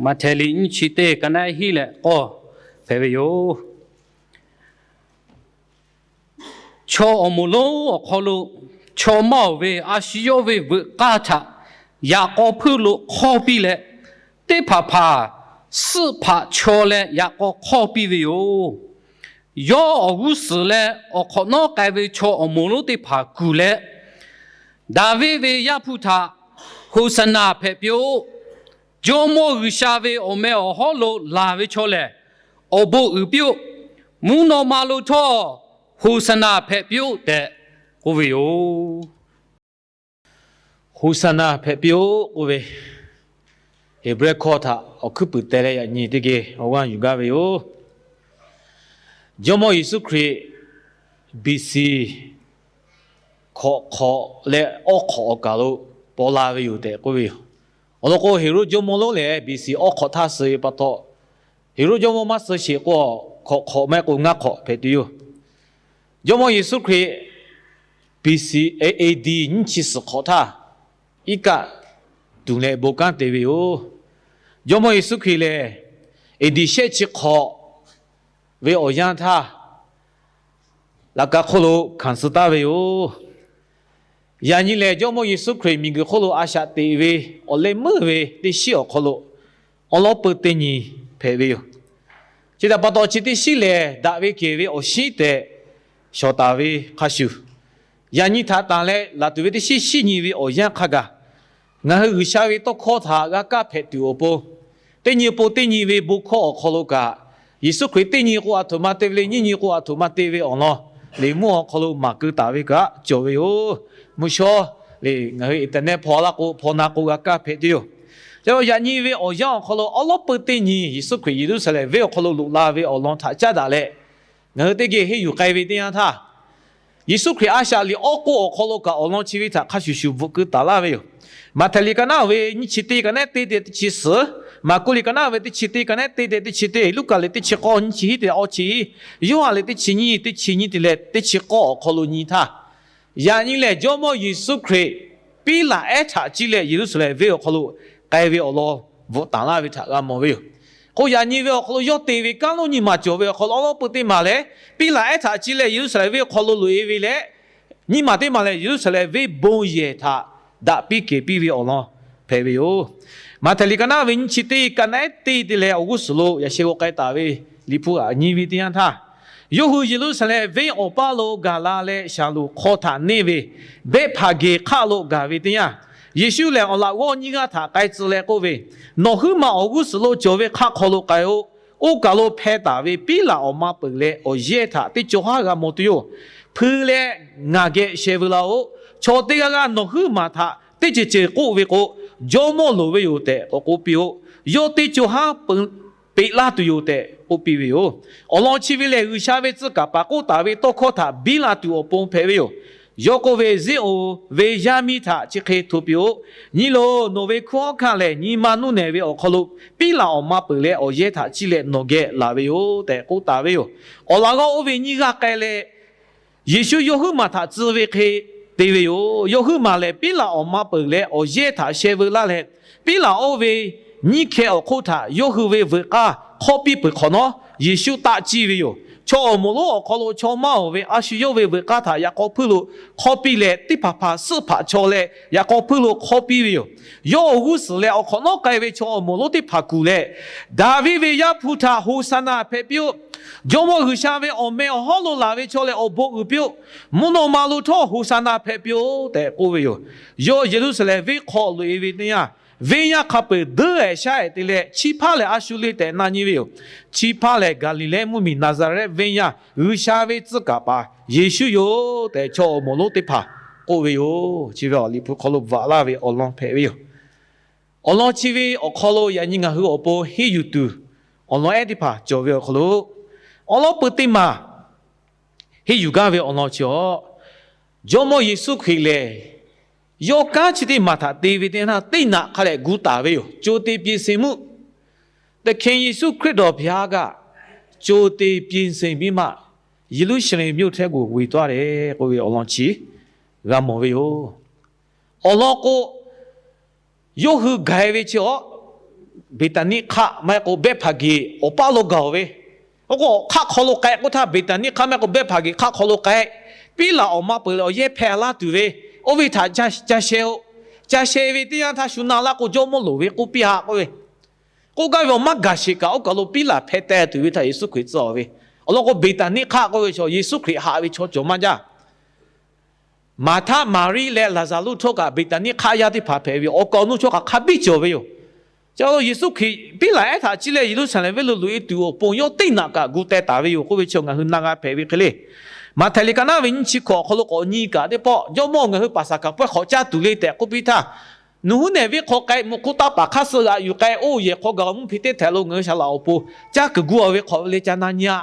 Maꞈhtehˍ liꞈ nyiˇ chi teˇ ka naˉ hiˉ leh k'awˇ hpehꞈ ve yoˬ. Chaw awˬ moˍ lonˉ awˬ hk'aw lo chaw maˇ-oˬ ve a shu yawˇ ve veuꞈ k'aˇ htaꞈ yaꞈ k'aw hpuiˇ lo hk'awˇ piˇ leh, teˇ hpaˍ hpaˍ suhˆ hpaꞈ chaw leh yaꞈ k'aw hk'awˇ piˇ ve yoˬ. Yawˇ awˬ g'uˇ suhˍ leh awˬ hk'awꞈ nawˉ k'ai ve chaw awˬ moˍ lonˉ teˇ hpaˍ kuˬ leh, Daˍviˆ ve Yaˇ hpu htaꞈ Hoˍsaˍnaˍ hpehꞈ piˇ-oˆ. Jawˇmawˇ G'uiˬsha ve awˬ meh awˬ hawˉ lo laˬ ve chaw lehˬ, awˬ bon uiˍ piˇ-oˆ. Mvuhˇ naw ma lo htawˇ Hoˍsaˍnaˍ hpehꞈ piˇ-oˆ tehꞈ k'oˆ ve yoˬ. Hoˍsaˍnaˍ hpehꞈ piˇ-oˆ k'oˆ ve, Heˍbrehˇ hkawˇ htaꞈ awˬ hkuiˉ puiˍ teh leh yaꞈ nyi teˇ geh awˬ g'aˇ yuˬ gaˇ ve yoˬ. Jawˇmawˇ Yeˍsuˆ Hkriꞈ B C hkawꞈ hk'awꞈ leh awˇ hk'awꞈ awˬ kaˬ lo paw la ve yoˬ tehꞈ k'oˆ ve yoˬ. Awˬ lawn k'o, Heˍroˆ jawˇmawˇ lonˉ lehˬ B C awˇ hk'awꞈ htaˇ suh ve pa taw, Heˍroˆ jawˇmawˇ maˇ suh sheˍ k'o, hkawꞈ hk'awꞈ maˇ heˆ k'o ngaˇ hk'awꞈ hpehꞈ tuˬ yoˬ. Jawˇmawˇ Yeˍsuˆ Hkriꞈ B C, A D nyiˇ chi suhˍ hk'awꞈ htaˇ, iˉ kaˆ tuˬ leh bon kanˉ te ve yoˬ. Jawˇmawˇ Yeˍsuˆ Hkriꞈ lehˬ, A D shehˆ chi hk'awꞈ ve awˬ yanˇ htaˇ, laꞈ ka hk'oˆ lo hkanˍ suh taˍ ve yoˬ. Yaꞈ nyi lehˬ, Jawˇmawˇ Yeˍsuˆ Hkriꞈ miˬguiˬ hk'oˆ lo a shaꞈ teꞈ ve awˬ leh meuˇ ve teˇ shiˉ awˬ hk'aw lo awˉ lawˉ peu teˇ nyi hpehꞈ ve yoˬ. Chi htaꞈ pa taw, chi teˇ shiˉ lehˬ, daꞈ ve kehˬ ve awˬ shiˉ tehꞈ shawˍ taˍ ve hk'a shuˍ, yaꞈ nyi htaꞈ tanˬ leh laˬ tuˬ ve teˇ shiˉ shiˉ nyi ve awˬ yanˇ hk'a gaˬ, ngaˬ hui G'uiˬsha ve tawˇ hkawˇ htaꞈ g'a kaˇ hpehꞈ tuˬ awˬ pon, teˇ nyi pon teˇ nyi ve bon hkawˇ awˬ hk'aw lo kaꞈ, Yeˍsuˆ Hkriꞈ teˇ nyi k'o aˬ htoꞈ ma te ve le, nyiˇ nyi k'o aˬ htoꞈ ma te ve awˬ lawn, liꞈ mvuhˇ awˬ hk'aw lo maˍ keu taˍ ve kaꞈ cawˬ ve yoˬ. Mvuhˇ shawˉ lehˬ, ngaˬ hui internet hpaw laˇ k'o, hpaw na k'o g'a kaˇ hpehꞈ tuˬ yoˬ. Yaꞈ nyi ve awˬ yanˇ awˬ hk'aw lo awˉ lawˉ peu teˇ nyi Yeˍsuˆ Hkriꞈ Yeˍruˆsaˍlehnˍ venˇ awˬ hk'aw lo loꞈ la ve awˬ lawn htaꞈ caˉ daꞈ leh, ngaˬ hui teˇ geh henˇ yuˬ k'ai ve teˇ yanˇ htaˇ, Yeˍsuˆ Hkriꞈ a shaꞈ liꞈ awˬ k'oˆ awˬ hk'aw lo kaꞈ awˬ lawn chi ve htaꞈ hk'a shuˍ shuˍ bvuhꞈ keu taˍ laˇ ve yoˬ. Maꞈhtehˍ liꞈ ka naˉ ve nyiˇ chi teˇ ka naˉ teˇ te teˇ chi suhˍ, Maˍkuˆ liꞈ ka naˉ ve teˇ chi teˇ ka naˉ teˇ te teˇ chi teˇ, Luˉkaꞈ liꞈ teˇ chi k'awˇ nyiˇ chi hiˉ te awˇ chi hiˉ, Yoˇhanˬ liꞈ teˇ chi nyiˇ teˇ chi nyiˇ te leh teˇ chi k'awˇ awˬ hk'aw lo nyi htaˇ, yaꞈ nyi lehˬ Jawˇmawˇ Yeˍsuˆ Hkriꞈ Piˉlaꞈ ehˉ htaꞈ ciˇ leh Yeˍruˆsaˍlehnˍ venˇ awˬ hk'aw lo k'ai ve awˬ lawn bvuhꞈ taˍ laˇ ve htaꞈ g'a mawˬ ve yoˬ. K'o, yaꞈ nyi ve awˬ hk'aw lo yawˇ te ve kanˉ lonˉ nyiˇ maˬ cawˬ ve awˬ hk'aw lo awˉ lawˉ peu teˇ maˬ lehˬ, Piˉlaꞈ ehˉ htaꞈ ciˇ leh Yeˍruˆsaˍlehnˍ venˇ awˬ hk'aw lo loꞈ-e ve leh, nyiˇ maˬ teˇ maˬ lehˬ, Yeˍruˆsaˍlehnˍ venˇ bon yehˬ htaꞈ daꞈ piˇ kehˬ piˇ ve awˬ lawn hpehꞈ ve yoˬ. Maꞈhtehˍ liꞈ ka naˉ ve nyiˇ chi teˇ ka naˉ ehˉ teˇ te leh awˬ g'uˇ suhˍ lo yaꞈ sheh g'aw k'ai taˍ ve Liꞈ hpu htaꞈ nyi ve teˇ yanˇ htaˇ, yawˇ hui Yeˍruˆsaˍlehnˍ venˇ awˬ paˇ lo gaˬ la leh Shaˍlonˍ hk'aw htaꞈ neˇ ve Behˆhpaˍgeˍ hk'aˆ lo gaˬ ve teˇ yanˇ, Yeˍsuˆ lehˬ awˬ laꞈ g'awˇ nyiˇ g'aˇ htaꞈ k'ai tcuh leh k'oˆ ve, Nawˬ huiˉ maˬ awˬ g'uˇ suhˍ lo cawˬ ve hk'aˆ hk'aw lo k'ai-oˆ. Oˇ kaˬ lo hpeh taˍ ve Piˉlaꞈ awˬ ma peuˬ leh awˬ yehˇ htaꞈ teˇ cawˬ haˉ g'a mawˬ tuˬ yoˬ. Hpui leh ngaˬ geh sheh veu laˇ-oˆ. Chaw teˇ g'aˇ g'aˇ nawˬ huiˉ maˬ htaꞈ teˇ ceuˬ ceuˬ k'oˆ ve k'o, Jawˇmawˇ loˍ ve yoˬ tehꞈ k'awꞈ k'oˆ piˇ-oˆ. Yawˇ teˇ cawˬ haˉ peꞈ laˇ tuˬ yoˬ tehꞈ k'oˆ piˇ ve yoˬ. Awˬ lawn chi ve lehˬ, G'uiˬsha ve tcuh kaˍ paˍ k'oˆ taˍ ve tawˇ hkawˇ htaꞈ biˇ la tuˬ awˬ pon hpehꞈ ve yoˬ. Yawˇ k'oˆ ve, Ziˉonˍ ve yaˇ miˇ htaꞈ chi hk'e hto piˇ-oˆ. Nyi loˬ, nawˬ ve hkunˉ hawˉ hkanˇ lehˬ nyi ma nuˇ nehˬ ve awˬ hk'aw lo Piˉlaꞈ awˬ ma peuˬ leh awˬ yehˇ htaꞈ ciˇ leh nawˬ geh laˬ ve yoˬ tehꞈ k'oˆ taˍ ve yoˬ. Awˬ laꞈ g'awˇ oˇ ve nyiˇ g'aˇ k'ai leh, Yeˍsuˆ yawˇ huiˉ maˬ htaꞈ tcuh ve hk'e te ve yoˬ. Yawˇ huiˉ maˬ lehˬ, Piˉlaꞈ awˬ ma peuˬ leh awˬ yehˇ htaꞈ sheh veu laˇ leh, Piˉlaꞈ oˇ ve nyiˇ hkeh awˬ hk'oˆ htaꞈ yawˇ hui ve veuꞈ k'aˇ hk'awˇ piˇ peuˬ hk'awꞈ nawˉ, Yeˍsuˆ taˆ ciˇ ve yoˬ. Chaw awˬ moˍ lonˉ awˬ hk'aw lo chaw maˇ-oˬ ve a shu yawˇ ve veuꞈ k'aˇ htaꞈ yaꞈ k'aw hpuiˇ lo hk'awˇ piˇ leh, teˇ hpaˍ hpaˍ suhˆ hpaꞈ chaw leh yaꞈ k'aw hpuiˇ lo hk'awˇ piˇ ve yoˬ. Yawˇ awˬ g'uˇ suhˍ leh awˬ hk'awꞈ nawˉ k'ai ve chaw awˬ moˍ lonˉ teˇ hpaˍ kuˬ leh, Daˍviˆ ve Yaˇ hpu htaꞈ Hoˍsaˍnaˍ hpehꞈ piˇ-oˆ. Jawˇmawˇ G'uiˬsha ve awˬ meh awˬ hawˉ lo laˬ ve chaw lehˬ, awˬ bon uiˍ piˇ-oˆ. Mvuhˇ naw ma lo htawˇ Hoˍsaˍnaˍ hpehꞈ piˇ-oˆ tehꞈ k'oˆ ve yoˬ. Yawˇ Yeˍruˆsaˍlehnˍ venˇ hk'aw loꞈ-e ve teˇ yanˇ, venˇ yaˇ hk'a peuˬ deuˉ-ehˍ shaˉ-ehˍ te leh, chi hpaˇ lehˬ a shu le tehꞈ na nyi ve yoˬ. Chi hpaˇ lehˬ, Gaˍliˍlehˇ mvuhˇmiˬ Naˍzaˍrehˆ venˇ yaˇ G'uiˬsha ve tcuh kaˍ paˍ Yeˍsuˆ yoˬ tehꞈ, chaw awˬ moˍ lonˉ teˇ hpaˍ k'oˆ ve yoˬ. Chi ve awˬ Liꞈ hpu hk'aw lo bvuhꞈ laˇ ve awˬ lawn hpehꞈ ve yoˬ. Awˬ lawn chi ve awˬ hk'aw lo yaꞈ nyi ngaˬ hui awˬ pon henˇ yuˬ tuˬ awˬ lawn ehˉ teˇ hpaˍ cawˬ ve awˬ hk'aw lo, awˉ lawˉ peu teˇ maˬ henˇ yuˬ gaˇ ve awˬ lawn chi-awˬ, Jawˇmawˇ Yeˍsuˆ Hkriꞈ lehˬ, yawˇ kanˉ chi teˇ maˬ htaꞈ te ve teˇ yanˇ, teˇ naꞈ hk'a dehꞈ gu taˍ ve yoˬ. ကြိုတင်ပြင်ဆင်မှု သခင်ယေရှုခရစ်တော်ဘုရားက ကြိုတင်ပြင်ဆင်ပြီးမှ ယေရုရှလင်မြို့ထဲကို ဝင်သွားတယ် k'oˆ ve awˬ lawn chi g'a mawˬ ve yoˬ. Awˬ lawn k'o, yawˇ hui gaˬ-e ve chi-awˬ, Beˍtaˍniˆ hk'aˆ maˇ heˆ k'o Behˇhpaˍgeˍ awˬ paˇ lo gaˬ-oˬ ve, oˇ k'o hk'aˆ hk'aw lo k'ai k'oˆ htaˇ, Beˍtaˍniˆ hk'aˆ maˇ heˆ k'o Behˇhpaˍgeˍ hk'aˆ hk'aw lo k'ai, Piˉlaꞈ awˬ ma peuˬ leh awˬ yehˇ hpehˇ laˇ tuˬ ve, oˇ ve htaꞈ ca sheh-o. Ca sheh ve teˇ yanˇ htaˇ shu na laˇ k'o, jawˇmawˇ loˍ ve k'oˆ piˇ-a k'oˆ ve, k'oˆ gaˇ ve awˬ maˇ gaˬ sheˍ kaꞈ, oˇ kaˬ lo Piˉlaꞈ hpeh teh tuˬ ve htaꞈ Yeˍsuˆ Hkriꞈ tcuh-a ve. Awˬ lawn k'o, Beˍtaˍniˆ hk'aˆ k'oˆ ve chaw Yeˍsuˆ Hkriꞈ haꞈ ve chaw cawˬ maˇ jaˇ. Maˍhtaˆ, Maˍriˆ leh Laˍzaˍruˆ htawˇ kaꞈ Beˍtaˍniˆ hk'aˆ yaˇ teˇ hpaˍ hpehꞈ ve yoˬ. Awˬ kaˍ awˬ nu chaw kaꞈ hk'a biˇ cawˬ ve yoˬ. Ca lo Yeˍsuˆ Hkriꞈ Piˉlaꞈ ehˉ htaꞈ ciˇ leh Yeˍruˆsaˍlehnˍ venˇ lo loꞈ-e tuˬ awˬ pon yawˇ teˇ naꞈ kaꞈ gu teh taˍ ve yoˬ k'oˆ ve chi ngaˬ hui na g'a hpehꞈ ve hk'e le. Maꞈhtehˍ liꞈ ka naˉ ve nyiˇ chi hkawꞈ awˬ hk'aw lo k'awꞈ nyi kaꞈ teˇ pawˆ, jawˇmawˇ ngaˬ hui paˍsaˍhkaˍ pawehˇ hk'awꞈ caˇ tuˬ le tehꞈ k'oˆ piˇ htaˇ, nawˬ huˉ nehˬ venˇ hk'aw k'ai, mvuhꞈ hk'oˆ taˇ paˍ hk'aˇ suh g'aꞈ yuˬ k'ai, oˇ yehˬ hk'aw gaˬ mvuhˇ hpe teˇ htehꞈ lo ngaˬ hui shaˍ laꞈ awˬ pon caˇ kuiˬ gu-a ve hk'awꞈ ve le ca na nyi-a.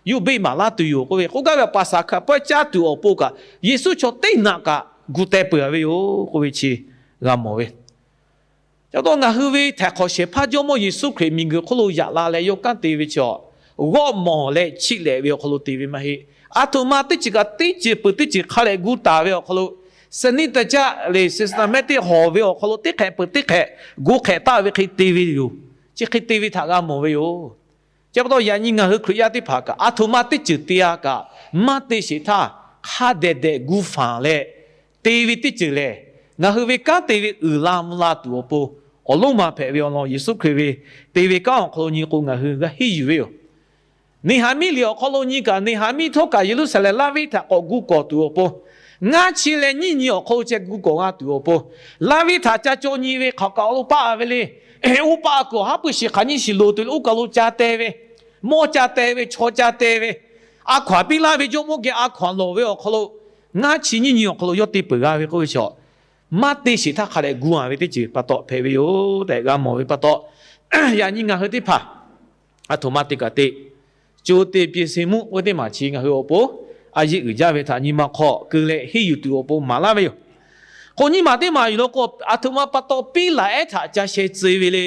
Yawˇ beˆ maˍ laˇ tuˬ yoˬ k'oˆ ve, k'oˆ gaˇ ve paˍsaˍhkaˍ pawehˇ caˇ tuˬ awˬ pon kaꞈ, Yeˍsuˆ chaw teˇ naꞈ kaꞈ gu teh peuˬ-a ve yoˬ k'oˆ ve chi g'a mawˬ ve. Ca taw ngaˬ hui ve htaiˍ hk'awꞈ shehˍ hpaˇ jawˇmawˇ Yeˍsuˆ Hkriꞈ miˬguiˬ hk'oˆ lo yaꞈ la leh yawˇ kanˉ te ve chi, g'awˆ mawˬ leh chiˆ lehꞈ ve awˬ hk'aw lo te ve maˇ heˆ. Aˬ htoꞈ ma teˇ ceuˬ kaꞈ teˇ ceuˬ peuˬ teˇ ceuˬ hk'a leh gu taˍ ve awˬ hk'aw lo, saˍniˇ taˍ caˆ leh systematic hawˬ ve awˬ hk'aw lo teˇ hk'ehꞈ peuˬ teˇ hk'ehꞈ gu hk'ehꞈ taˆ ve hk'e te ve yoˬ. Chi hk'e te ve htaꞈ g'a mawˬ ve yoˬ. Chi pa taw yaꞈ nyi ngaˬ hui Hkriꞈ yaˇ teˇ hpaˍ kaꞈ aˬ htoꞈ ma teˇ ceuˬ te-a kaꞈ, maˇ te sheˍ htaˇ hk'a dehꞈ dehꞈ gu fanˬ leh te ve teˇ ceuˬ lehˬ, ngaˬ hui ve kanˉ te ve uiˍ la mvuh la tuˬ awˬ pon awˬ lonˉ ma hpehꞈ ve awˬ lawn Yeˍsuˆ Hkriꞈ ve te ve kanˉ awˬ hk'aw lo nyi k'o ngaˬ hui g'a henˇ yuˬ ve yoˬ. Neˍhaˍmiˆ liꞈ awˬ hk'aw lo nyi kaꞈ, Neˍhaˍmiˆ htawˇ kaꞈ Yeˍruˆsaˍlehnˍ laˇ venˇ htaꞈ k'awꞈ gu kawˬ tuˬ awˬ pon, ngaˇ chi leh nyiˇ nyi awˬ hk'aw lo ceh gu kawˬ g'a tuˬ awˬ pon, laˇ venˇ htaꞈ ca caw nyi ve hk'aˬ kaꞈ awˬ lo paˆ-a ve le. Oˇ paˆ-a kuiˬ haˉ pui shiˍ hk'aˬ nyiˇ shiˍ loˍ tuˬ le, oˇ kaˬ lo ca teh ve, mawˇ ca teh ve, chaw ca teh ve, a hkaw-anˬ piˇ laˇ ve jawˇmawˇ geh a hkaw-anˬ lawˬ ve awˬ hk'aw lo, ngaˇ chi nyiˇ nyi awˬ hk'aw lo yawˇ te peuˬ g'a ve k'oˆ ve chaw, maˇ te sheˍ htaˇ hk'a dehꞈ gu-a ve teˇ ceuˬ pa taw hpehꞈ ve yoˬ tehꞈ g'a mawˬ ve pa taw, yaꞈ nyi ngaˬ hui teˇ hpaˍ aˬ htoꞈ ma te kaꞈ te, co te piˇ se mvuhˇ k'oˆ ve teˇ maˬ chi ngaˬ hui awˬ pon a yeˆ uiˍ jaˇ ve htaꞈ nyi ma hk'aw keu leh henˇ yuˬ tuˬ awˬ pon maˍ laˇ ve yoˬ. K'o nyiˇ maˬ teˇ maˬ yuˬ law k'o, aˬ htoꞈ ma pa taw Piˉlaꞈ ehˉ htaꞈ ca sheh tcuh ve le.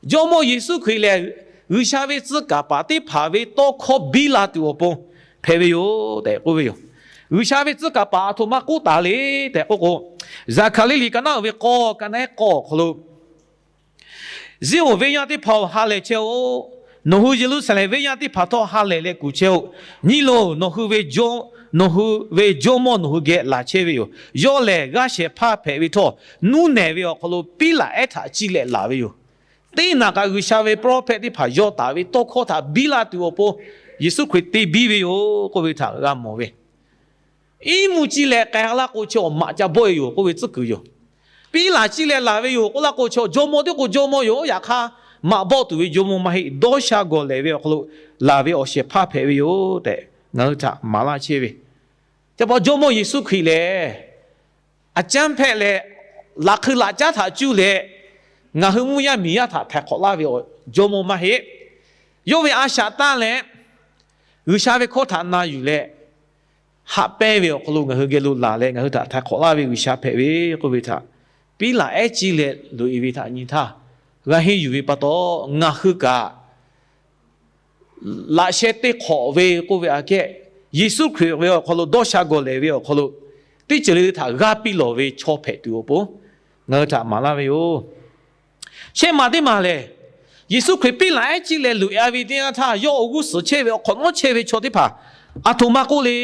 Jawˇmawˇ Yeˍsuˆ Hkriꞈ lehˬ, G'uiˬsha ve tcuh kaˍ paˍ teˇ hpaˍ ve tawˇ hkawˇ biˇ la tuˬ awˬ pon hpehꞈ ve yoˬ tehꞈ k'oˆ ve yoˬ. G'uiˬsha ve tcuh kaˍ paˍ aˬ htoꞈ ma k'oˆ taˍ le tehꞈ k'oˆ k'o, Zaˍhkaˍriˆ liꞈ ka naˉ-o ve k'awˇ, ka naˉ-ehˉ k'awˇ awˬ hk'aw lo, Ziˉonˍ venˇ yaˇ teˇ hpaˍ-oˬ, ha lehˬ chehˇ-oˆ. Nawˬ hui Yeˍruˆsaˍlehnˍ venˇ yaˇ teˇ hpaˍ htawˇ ha lehˬ leh kuˬ chehˇ-oˆ. Nyi loˬ, nawˬ hui ve jawˇmawˇ nawˬ hui geh laˬ chehˇ ve yoˬ. Yawˇ lehˬ g'aˇ shehˍ hpaˇ hpehꞈ ve htawˇ, nuˇ nehˬ ve awˬ hk'aw lo Piˉlaꞈ ehˉ htaꞈ ciˇ leh laˬ ve yoˬ. Teˇ naꞈ kaꞈ G'uiˬsha ve prophet teˇ hpaˍ yawˇ taˍ ve tawˇ hkawˇ htaꞈ biˇ la tuˬ awˬ pon Yeˍsuˆ Hkriꞈ te biˇ ve yoˬ k'oˆ ve htaꞈ g'a mawˬ ve. Iˉ mvuhˇ ciˇ leh k'ai laˇ k'o, chi awˬ maꞈ ca bawˆ-e yoˬ k'oˆ ve tcuhˉ kuiˬ yoˬ. Piˉlaꞈ ciˇ leh laˬ ve yoˬ k'oˆ laˇ k'o, chaw jawˇmawˇ teˇ k'o jawˇmawˇ yoˬ. Yaꞈ hk'aˇ, maꞈ bawˆ tuˬ ve jawˇmawˇ maˇ heˆ. Dawˇ sha gawˬ lehˬ ve awˬ hk'aw lo laˬ ve awˬ shehˍ hpaˇ hpehꞈ ve yoˬ tehꞈ ngaˬ hui htaꞈ maˍ laˇ chehˇ ve. Chi pa taw jawˇmawˇ Yeˍsuˆ Hkriꞈ lehˬ, a caˉ hpehꞈ leh, laꞈ hk'ui laꞈ caˉ htaꞈ cuˇ leh, ngaˬ hui mvuhˇ yaˇ miˬ yaˇ htaꞈ htaiˍ hk'awꞈ laˇ ve awˬ jawˇmawˇ maˇ heˆ. Yawˇ ve a shaꞈ tanˇ leh, G'uiˬsha ve hkawˇ htaꞈ na yuˬ leh, haꞈ pehnˇ ve awˬ hk'aw lo ngaˬ hui geh lo laˬ leh ngaˬ hui htaꞈ htaiˍ hk'awꞈ laˇ ve G'uiˬsha hpehꞈ ve k'oˆ ve htaꞈ Piˉlaꞈ ehˉ ciˇ leh loꞈ-e ve htaꞈ nyi htaˇ, g'a henˇ yuˬ ve pa taw, ngaˬ hui kaꞈ laꞈ sheh teˇ hk'awꞈ ve k'oˆ ve aꞈ kehˉ, Yeˍsuˆ Hkriꞈ ve awˬ hk'aw lo dawˇ sha gawˬ lehˬ ve awˬ hk'aw lo teˇ ceuˬ le le htaꞈ g'aˇ piˇ lawˬ ve chaw hpehꞈ tuˬ awˬ pon ngaˬ hui htaꞈ maˍ laˇ ve yoˬ. Shehˆ maˬ teˇ maˬ lehˬ, Yeˍsuˆ Hkriꞈ Piˉlaꞈ ehˉ ciˇ leh loꞈ-e ve teˇ yanˇ htaˇ, yawˇ awˬ g'uˇ suhˍ chehˇ ve awˬ hk'awꞈ nawˉ chehˇ ve chaw teˇ hpaˍ aˬ htoꞈ ma k'oˆ le.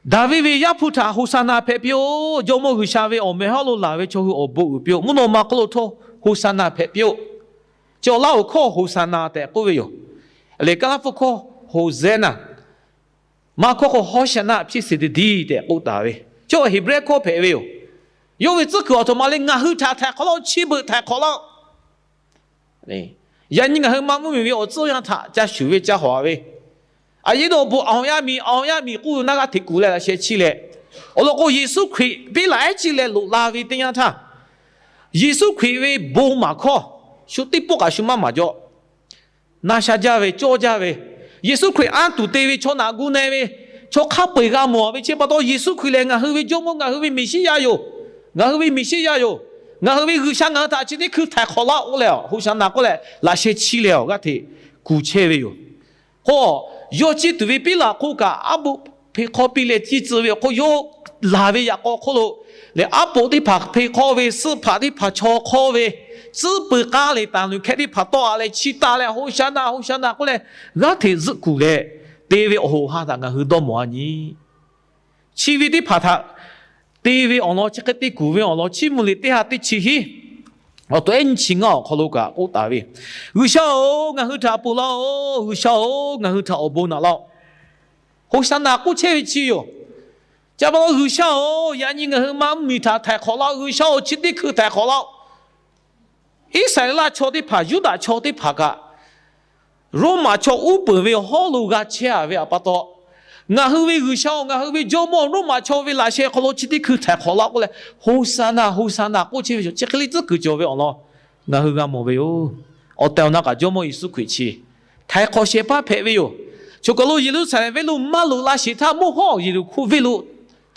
Daˍviˆ ve Yaˇ hpu htaꞈ Hoˍsaˍnaˍ hpehꞈ piˇ-oˆ. Jawˇmawˇ G'uiˬsha ve awˬ meh hawˉ lo laˬ ve chaw hui awˬ bon uiˍ piˇ-oˆ. Mvuhˇ naw ma hk'oˆ lo htawˇ Hoˍsaˍnaˍ hpehꞈ piˇ-oˆ. Chi awˬ laˇ awˬ hkawˇ Hoˍsaˍnaˍ tehꞈ k'oˆ ve yoˬ. Lehˬ, Kaˇlaˇ hpu hkawˇ Hoˍsaˍnaˍ, Maˇ hkawˇ k'o Hawˉsaˍnaˆ hpiˇ seˍ teˍ diˇ tehꞈ k'oˆ taˍ ve, chi Heˍbrehˇ hkawˇ hpehꞈ ve yoˬ. Yawˇ ve tcuhˉ kuiˬ aˬ htoꞈ ma le, ngaˬ hui htaꞈ htaiˍ hk'awꞈ laˇ-oˆ, chi beuꞈ htaiˍ hk'awꞈ laˇ-oˆ. Yaꞈ nyi ngaˬ hui maˇ mvuhˇmiˬ ve awˬ tcuhˇ yanˇ htaꞈ ca shuˍ ve ca hawˍ-a ve, aˬ yeˉ dawˇ bon awˬ yaˇ miˬ awˬ yaˇ miˬ k'oˆ ve naˇ g'aˇ hteꞈ kuˬ leh laꞈ sheh chiˇ leh, awˬ lawn k'o Yeˍsuˆ Hkriꞈ Piˉlaꞈ ehˉ ciˇ leh loꞈ la ve teˇ yanˇ htaˇ, Yeˍsuˆ Hkriꞈ ve bon maˍ hkawˇ shu teˇ pawˆ kaꞈ shu maˇ maˍ jaw. Na sha jaˇ ve, cawˇ jaˇ ve, Yeˍsuˆ Hkriꞈ anˇ tuˬ te ve, chaw naꞈ gu na-e ve, chaw hk'a peu-eˬ g'a mawˬ ve chi pa taw, Yeˍsuˆ Hkriꞈ lehˬ ngaˬ hui ve Jawˇmawˇ, ngaˬ hui ve Meˍsiˉyaꞈ yoˬ. Ngaˬ hui ve Meˍsiˉyaꞈ yoˬ. Ngaˬ hui ve G'uiˬsha, ngaˬ hui htaꞈ chi teˇ hkui htaiˍ hk'awꞈ laˇ-oˆ leh, Hoˍsaˍnaˍ k'oˆ leh laꞈ sheh chiˇ leh-awˬ g'aˇ hteꞈ kuˬ chehˇ ve yoˬ. K'o, yawˇ ciˇ tuˬ ve Piˉlaꞈ hk'oˆ kaꞈ aˉ boˆ hpe hk'awˇ piˇ leh ciˇ tcuh ve awˬ hk'oˆ, yawˇ laˬ ve yaꞈ k'aw hk'oˆ lo lehˬ, aˉ poꞈ teˇ hpaˍ hpeꞈ hk'awˇ ve, suhˆ hpaꞈ teˇ hpaˍ chaw hk'awˇ ve, tcuhˉ pui k'aˉ leh taˍ luˬ hkehˇ teˇ hpaˍ tawˆ a leh chi taˍ leh, Hoˍsaˍnaˍ, Hoˍsaˍnaˍ k'oˆ leh g'aˇ hteꞈ zuhˆ kuˬ leh te ve awˬ hoꞈ ha htaꞈ ngaˬ hui dawˇ mawˬ a nyi. Chi ve teˇ hpaˍ htaꞈ te ve awˬ lawn chi hk'e te kuˬ ve awˬ lawn chiˇ mvuh liꞈ teˇ ha teˇ chi hiˉ awˬ to ehˉ nyiˇ chi ngaˇ awˬ hk'aw lo kaꞈ k'oˆ taˍ ve, G'uiˬsha-oˬ, ngaˬ hui htaꞈ ponˬ laˇ-oˬ. G'uiˬsha-oˬ, ngaˬ hui htaꞈ awˬ bon naꞈ laˇ-oˬ. Hoˍsaˍnaˍ k'oˆ chehˇ ve chi yoˬ. Chi pa taw G'uiˬsha-oˬ, yaꞈ nyi ngaˬ hui maˇ mvuhˇmiˬ htaꞈ htaiˍ hk'awꞈ laˇ-oˬ. G'uiˬsha-oˬ, chi teˇ hkui htaiˍ hk'awꞈ laˇ-oˬ. Iˉsaˍreˍlaˆ chaw teˇ hpaˍ, Yuˇdaꞈ chaw teˇ hpaˍ kaꞈ, Roˉmaꞈ chaw uˉ peunˍ ve hawˉ lo g'a chehˇ a ve pa taw, ngaˬ hui ve G'uiˬsha-oˬ, ngaˬ hui ve Jawˇmawˇ-oˬ, Roˉmaꞈ chaw ve laꞈ sheh hk'aw lo chi teˇ hkui htaiˍ hk'awꞈ laˇ k'oˆ leh, Hoˍsaˍnaˍ, Hoˍsaˍnaˍ k'oˆ chehˇ ve yoˬ. Chi hk'e le tcuhˉ kuiˬ cawˬ ve awˬ lawn ngaˬ hui g'a mawˬ ve yoˬ. Awˬ tehˬ awˬ na kaꞈ Jawˇmawˇ Yeˍsuˆ Hkriꞈ chi htaiˍ hk'awꞈ shehˍ hpaˇ hpehꞈ ve yoˬ. Choˬ kaˬ lo Yeˍruˆsaˍlehnˍ venˇ lo maˇ loꞈ la sheˍ htaˇ, mvuhˇ hawˉ Yeˍriˆhkoˇ venˇ lo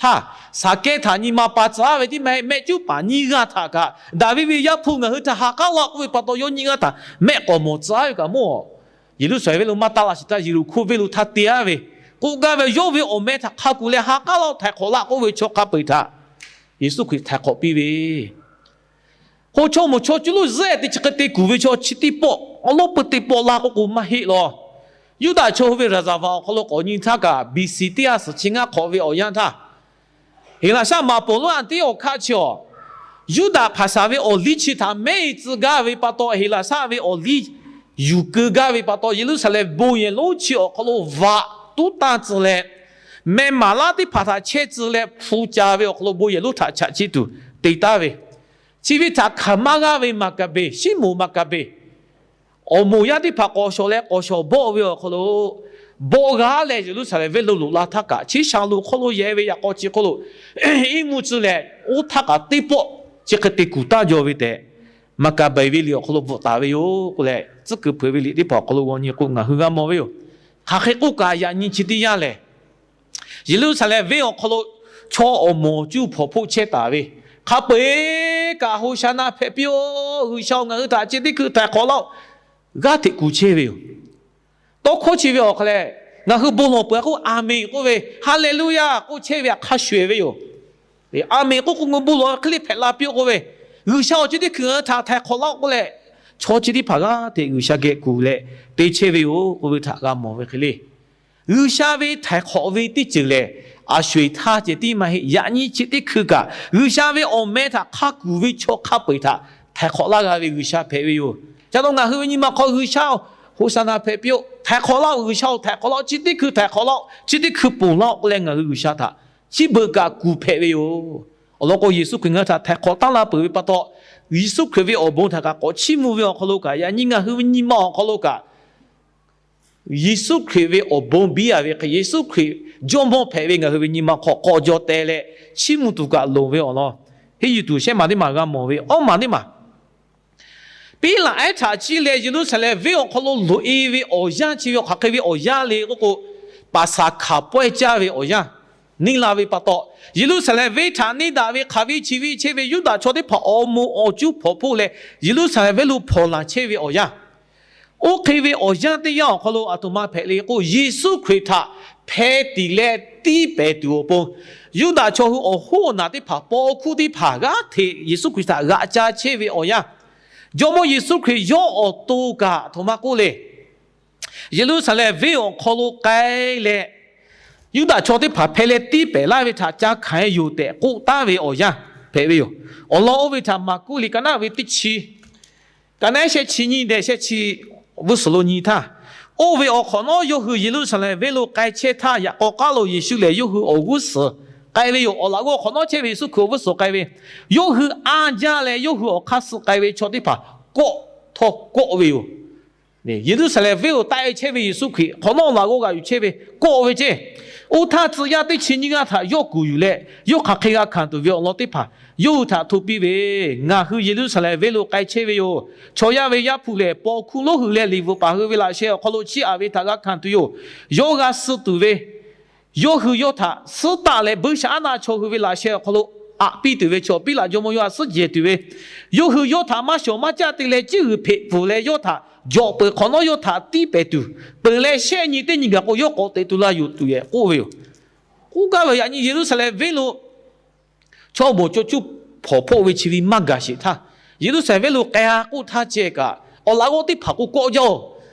htaˇ, Saˍkehˇ htaꞈ nyi ma pa tcuh aˉ ve tiˉ maˇ heˆ, mehˆ cuˉ paˍ nyiˇ g'aˇ htaꞈ kaꞈ, Daˍviˆ ve Yaˇ hpu ngaˬ hui htaꞈ ha k'aˉ laˇ k'oˆ ve pa taw, yawˇ nyiˇ g'aˇ htaꞈ mehˆ k'awꞈ mawˬ tcuh aˉ ve kaꞈ mawˇ Yeˍruˆsaˍlehnˍ venˇ lo maˇ taˆ la sheˍ htaˇ, Yeˍriˆhkoˇ venˇ lo htaˇ te aˉ ve k'oˆ gaˇ ve, yawˇ ve awˬ meh htaꞈ hk'a kuˬ leh ha k'aˉ laˇ-oˬ, htaiˍ hk'awꞈ laˇ k'oˆ ve chaw hk'a peu-eˬ htaꞈ Yeˍsuˆ Hkriꞈ htaiˍ hk'awꞈ piˇ ve, k'o, chaw moˍ chaw cuˇ lo zuhˆ-e te chi hk'e te kuˬ ve chaw chi teˇ pawˆ awˬ lawˉ peu teˇ pawˆ laˇ k'oˆ k'o maˇ heˆ law. Yuˇdaꞈ chaw hui ve raˍzaˍvaˍ awˬ hk'aw lo k'awꞈ nyi htaˇ kaꞈ, B C teˇ ha suhˍ chi ngaˇ hk'awꞈ ve awˬ yanˇ htaˇ, Heˍlaˍsaˆ maˍ poˍ lonˉ Anˍtiˆawˍhkaˆ chi awˬ, Yuˇdaꞈ hpaˍsaˍ ve awˬ liˇ chi htaꞈ mehˉ-e tcuh gaˇ ve pa taw, Heˍlaˍsaˆ ve awˬ liˇ yuˬ keu gaˇ ve pa taw, Yeˍruˆsaˍlehnˍ bon yehˬ lonˉ chi awˬ hk'aw lo vaꞈ tuˉ tanˇ tcuh leh, meh maˍ laˇ teˇ hpaˍ htaꞈ chehˇ tcuh leh hpu ca ve awˬ hk'aw lo bon yehˬ lonˉ htaꞈ chaꞈ chiˆ tuˬ te taˍ ve, chi ve htaꞈ hkanˍ maˇ g'aˇ ve Maˍkaˍbeˍ, Siˉmonˍ Maˍkaˍbeˍ, awˬ moˍ yaˇ teˇ hpaˍ k'awꞈ shawˍ leh k'awꞈ shawˍ bawˆ ve awˬ hk'aw lo, bawˆ g'a leh Yeˍruˆsaˍlehnˍ venˇ lo loꞈ la htaˇ kaꞈ, chi shaˍlonˍ hk'aw lo yehˬ ve yaꞈ k'aw chi hk'oˆ lo iˉ mvuhˇ tcuh leh, oˇ htaˇ kaꞈ teˇ pawˆ chi hk'e te kuˬ taˇ jaw ve tehꞈ, Maˍkaˍbeˍ ve liꞈ awˬ hk'aw lo bvuhꞈ taˍ ve yoˬ k'oˆ leh, tcuhˉ kuiˬ hpeuꞈ ve liꞈ teˇ hpaˍ awˬ hk'aw lo g'aw nyi k'o ngaˬ hui g'a mawˬ ve yoˬ. Hk'aˬ hk'e k'oˆ kaꞈ, yaꞈ nyi chi teˇ yanˇ lehˬ, Yeˍruˆsaˍlehnˍ venˇ awˬ hk'aw lo chaw awˬ moˍ awˬ cuˇ hpawnˬ hpoˆ chehˇ taˍ ve, hk'a peu-eˬ kaꞈ Hoˍsaˍnaˍ hpehꞈ piˇ-oˬ, G'uiˬsha-oˬ, ngaˬ hui htaꞈ chi teˇ hkui htaiˍ hk'awꞈ laˇ-oˬ, g'aˇ hteꞈ kuˬ chehˇ ve yoˬ. Tawˇ hkawˇ chi ve awˬ hk'aw leh, ngaˬ hui bon lawˬ peuˬ k'o, Aˍmenˍ k'oˆ ve, Haˍleˍluˇyaˇ k'oˆ chehˇ ve htaꞈ hk'a shuˍ-eˬ ve yoˬ. Aˍmenˍ k'oˆ k'o, ngaˬ hui bon lawˬ hk'e le hpehꞈ la piˇ-oˆ k'oˆ ve, G'uiˬsha-oˬ, chi teˇ hkui ngaˬ hui htaꞈ htaiˍ hk'awꞈ laˇ-oˆ k'oˆ leh, chaw chi teˇ hpaˍ g'aˇ hteꞈ G'uiˬsha geh kuˬ leh te chehˇ ve yoˬ k'oˆ ve htaꞈ g'a mawˬ ve hk'e le. G'uiˬsha ve htaiˍ hk'awꞈ ve teˇ ceuˬ lehˬ, a sho-eˬ htaˇ ceh tiˉ maˇ heˆ. Yaꞈ nyi chi teˇ hkui kaꞈ, G'uiˬsha ve awˬ meh htaꞈ hk'a kuˬ ve chaw hk'a peu-eˬ htaꞈ htaiˍ hk'awꞈ laˇ g'a ve G'uiˬsha hpehꞈ ve yoˬ. Ca taw ngaˬ hui ve nyi ma hk'aw G'uiˬsha-oˬ, Hoˍsaˍnaˍ hpehꞈ piˇ-oˆ, htaiˍ hk'awꞈ laˇ-oˆ, G'uiˬsha-oˬ, htaiˍ hk'awꞈ laˇ-oˆ, chi teˇ hkui htaiˍ hk'awꞈ laˇ-oˆ, chi teˇ hkui ponˬ laˇ-oˆ k'oˆ leh ngaˬ hui G'uiˬsha htaꞈ chi beuꞈ kaꞈ kuˬ hpehꞈ ve yoˬ. Awˬ lawn k'o, Yeˍsuˆ Hkriꞈ ngaˬ hui htaꞈ htaiˍ hk'awꞈ taˉ la peuˬ ve pa taw, Yeˍsuˆ Hkriꞈ ve awˬ bon htaꞈ kaꞈ k'awꞈ chiˇ mvuh ve awˬ hk'aw lo kaꞈ, yaꞈ nyi ngaˬ hui ve nyi ma awˬ hk'aw lo kaꞈ, Yeˍsuˆ Hkriꞈ ve awˬ bon biˇ a ve hk'e, Yeˍsuˆ Hkriꞈ Jawˇmawˇ hpehꞈ ve ngaˬ hui ve nyi ma hk'aw k'awꞈ jaw teh leh chiˇ mvuh tuˬ kaꞈ loˍ ve awˬ lawn, henˇ yuˬ tuˬ shehˉ maˬ teˇ maˬ g'a mawˬ ve awˉ maˬ teˇ maˬ Piˉlaꞈ ehˉ htaꞈ ciˇ leh Yeˍruˆsaˍlehnˍ venˇ awˬ hk'aw lo loꞈ-e ve awˬ yanˇ chi ve awˬ hk'aˬ hk'e ve awˬ yanˇ le k'oˆ k'o, Paˍsaˍhkaˍ pawehˇ caˇ ve awˬ yanˇ neˇ la ve pa taw, Yeˍruˆsaˍlehnˍ venˇ htaꞈ neˇ daꞈ ve hk'aˬ ve chi ve chehˇ ve Yuˇdaꞈ chaw teˇ hpaˍ awˬ moˍ awˬ cuˇ hpawnˬ hpoˆ leh Yeˍruˆsaˍlehnˍ venˇ lo hpawnˬ laˬ chehˇ ve awˬ yanˇ, oˇ hk'e ve awˬ yanˇ teˇ yanˇ awˬ hk'aw lo aˬ htoꞈ ma hpehꞈ le k'o, Yeˍsuˆ Hkriꞈ htaꞈ hpeh tiˍ leh tiˇ pehˍ tuˬ awˬ pon, Yuˇdaꞈ chaw hui awˬ hoˉ awˬ naˬ teˇ hpaˍ paw hkuˇ teˇ hpaˍ g'aˇ hteꞈ Yeˍsuˆ Hkriꞈ htaꞈ g'aꞈ ca chehˇ ve awˬ yanˇ, Jawˇmawˇ Yeˍsuˆ Hkriꞈ yawˇ awˬ to kaꞈ aˬ htoꞈ ma k'oˆ le. Yeˍruˆsaˍlehnˍ venˇ awˬ hk'aw lo k'ai leh, Yuˇdaꞈ chaw teˇ hpaˍ hpeh leh tiˇ pehˍ laˇ ve htaꞈ ca hkanˍ e yoˬ tehꞈ k'oˆ taˍ ve awˬ yanˇ hpehꞈ ve yoˬ. Awˬ lawn oˇ ve htaꞈ Maˍkuˆ liꞈ ka naˆ ve teˇ chi, ka naˆ shehˆ chi nyiˇ deh shehˆ chi g'uˇ suhˍ lo nyi htaˇ, oˇ ve awˬ hk'awꞈ nawˉ yawˇ hui Yeˍruˆsaˍlehnˍ venˇ lo k'ai chehˇ htaˇ, yaꞈ k'aw k'aˉ lo Yeˍsuˆ lehˬ yawˇ hui awˬ g'uˇ suhˍ k'ai ve yoˬ. Awˬ laꞈ g'awˇ hk'awꞈ nawˉ chehˇ ve Yeˍsuˆ Hkriꞈ awˬ g'uˇ suhˍ k'ai ve, yawˇ hui anˇ jaˇ leh yawˇ hui awˬ hk'aˇ suh k'ai ve chaw teˇ hpaˍ kawˆ htawˇ kawˆ ve yoˬ. Yeˍruˆsaˍlehnˍ venˇ lo taˆ e chehˇ ve Yeˍsuˆ Hkriꞈ hk'awꞈ nawˉ awˬ laꞈ g'awˇ g'aꞈ yuˬ chehˇ ve kawˆ ve ceˇ. Oˇ htaˇ tcuh yaˇ teˇ chi nyiˇ g'aˇ htaꞈ yawˇ kuˬ yuˬ leh, yawˇ hk'aˬ hk'e g'a hkanˍ tuˬ ve awˬ lawn teˇ hpaˍ yawˇ hui htaꞈ hto piˇ ve, Ngaˬ hui Yeˍruˆsaˍlehnˍ venˇ lo k'ai chehˇ ve yoˬ. Chaw yaˇ ve Yaˇ hpu lehˬ, paw hkuˇ lonˉ hui leh liꞈ bvuhꞈ paˍ hui ve laꞈ sheh awˬ hk'aw lo chiˇ aꞈ ve htaꞈ g'a hkanˍ tuˬ yoˬ. Yawˇ g'a suh tuˬ ve, yawˇ hui yawˇ htaꞈ suhˉ taˆ leh, buiˇshaˆaˉnaˆ chaw hui ve laꞈ sheh awˬ hk'aw lo aꞈ piˇ tuˬ ve chaw, Piˉlaꞈ jawˇmawˇ yawˇ htaꞈ suhˉ jehˬ tuˬ ve, yawˇ hui yawˇ htaꞈ maˇ shawˍ maˇ caˆ te leh, ciˇ g'uiˬ hpeꞈ pfuhˍ leh yawˇ htaꞈ jawꞈ peuˬ hk'awꞈ nawˉ yawˇ htaꞈ tiˇ pehˍ tuˬ, peuˬ leh shehˆ nyi teˇ nyi gaˬ k'o, yawˇ k'awꞈ teꞈ tu la yuˬ tuˬ yehˬ k'oˆ ve yoˬ. K'oˆ gaˇ ve, yaꞈ nyi Yeˍruˆsaˍlehnˍ venˇ lo Chaw moˍ chaw cuˇ hpawnˬ hpawˆ ve chi ve maˇ gaˬ sheˍ htaˇ, Yeˍruˆsaˍlehnˍ venˇ lo k'ai-a k'oˆ htaˇ ceh kaꞈ, awˬ laꞈ g'awˇ teˇ hpaˍ k'o kawˆ jaˇ-oˬ,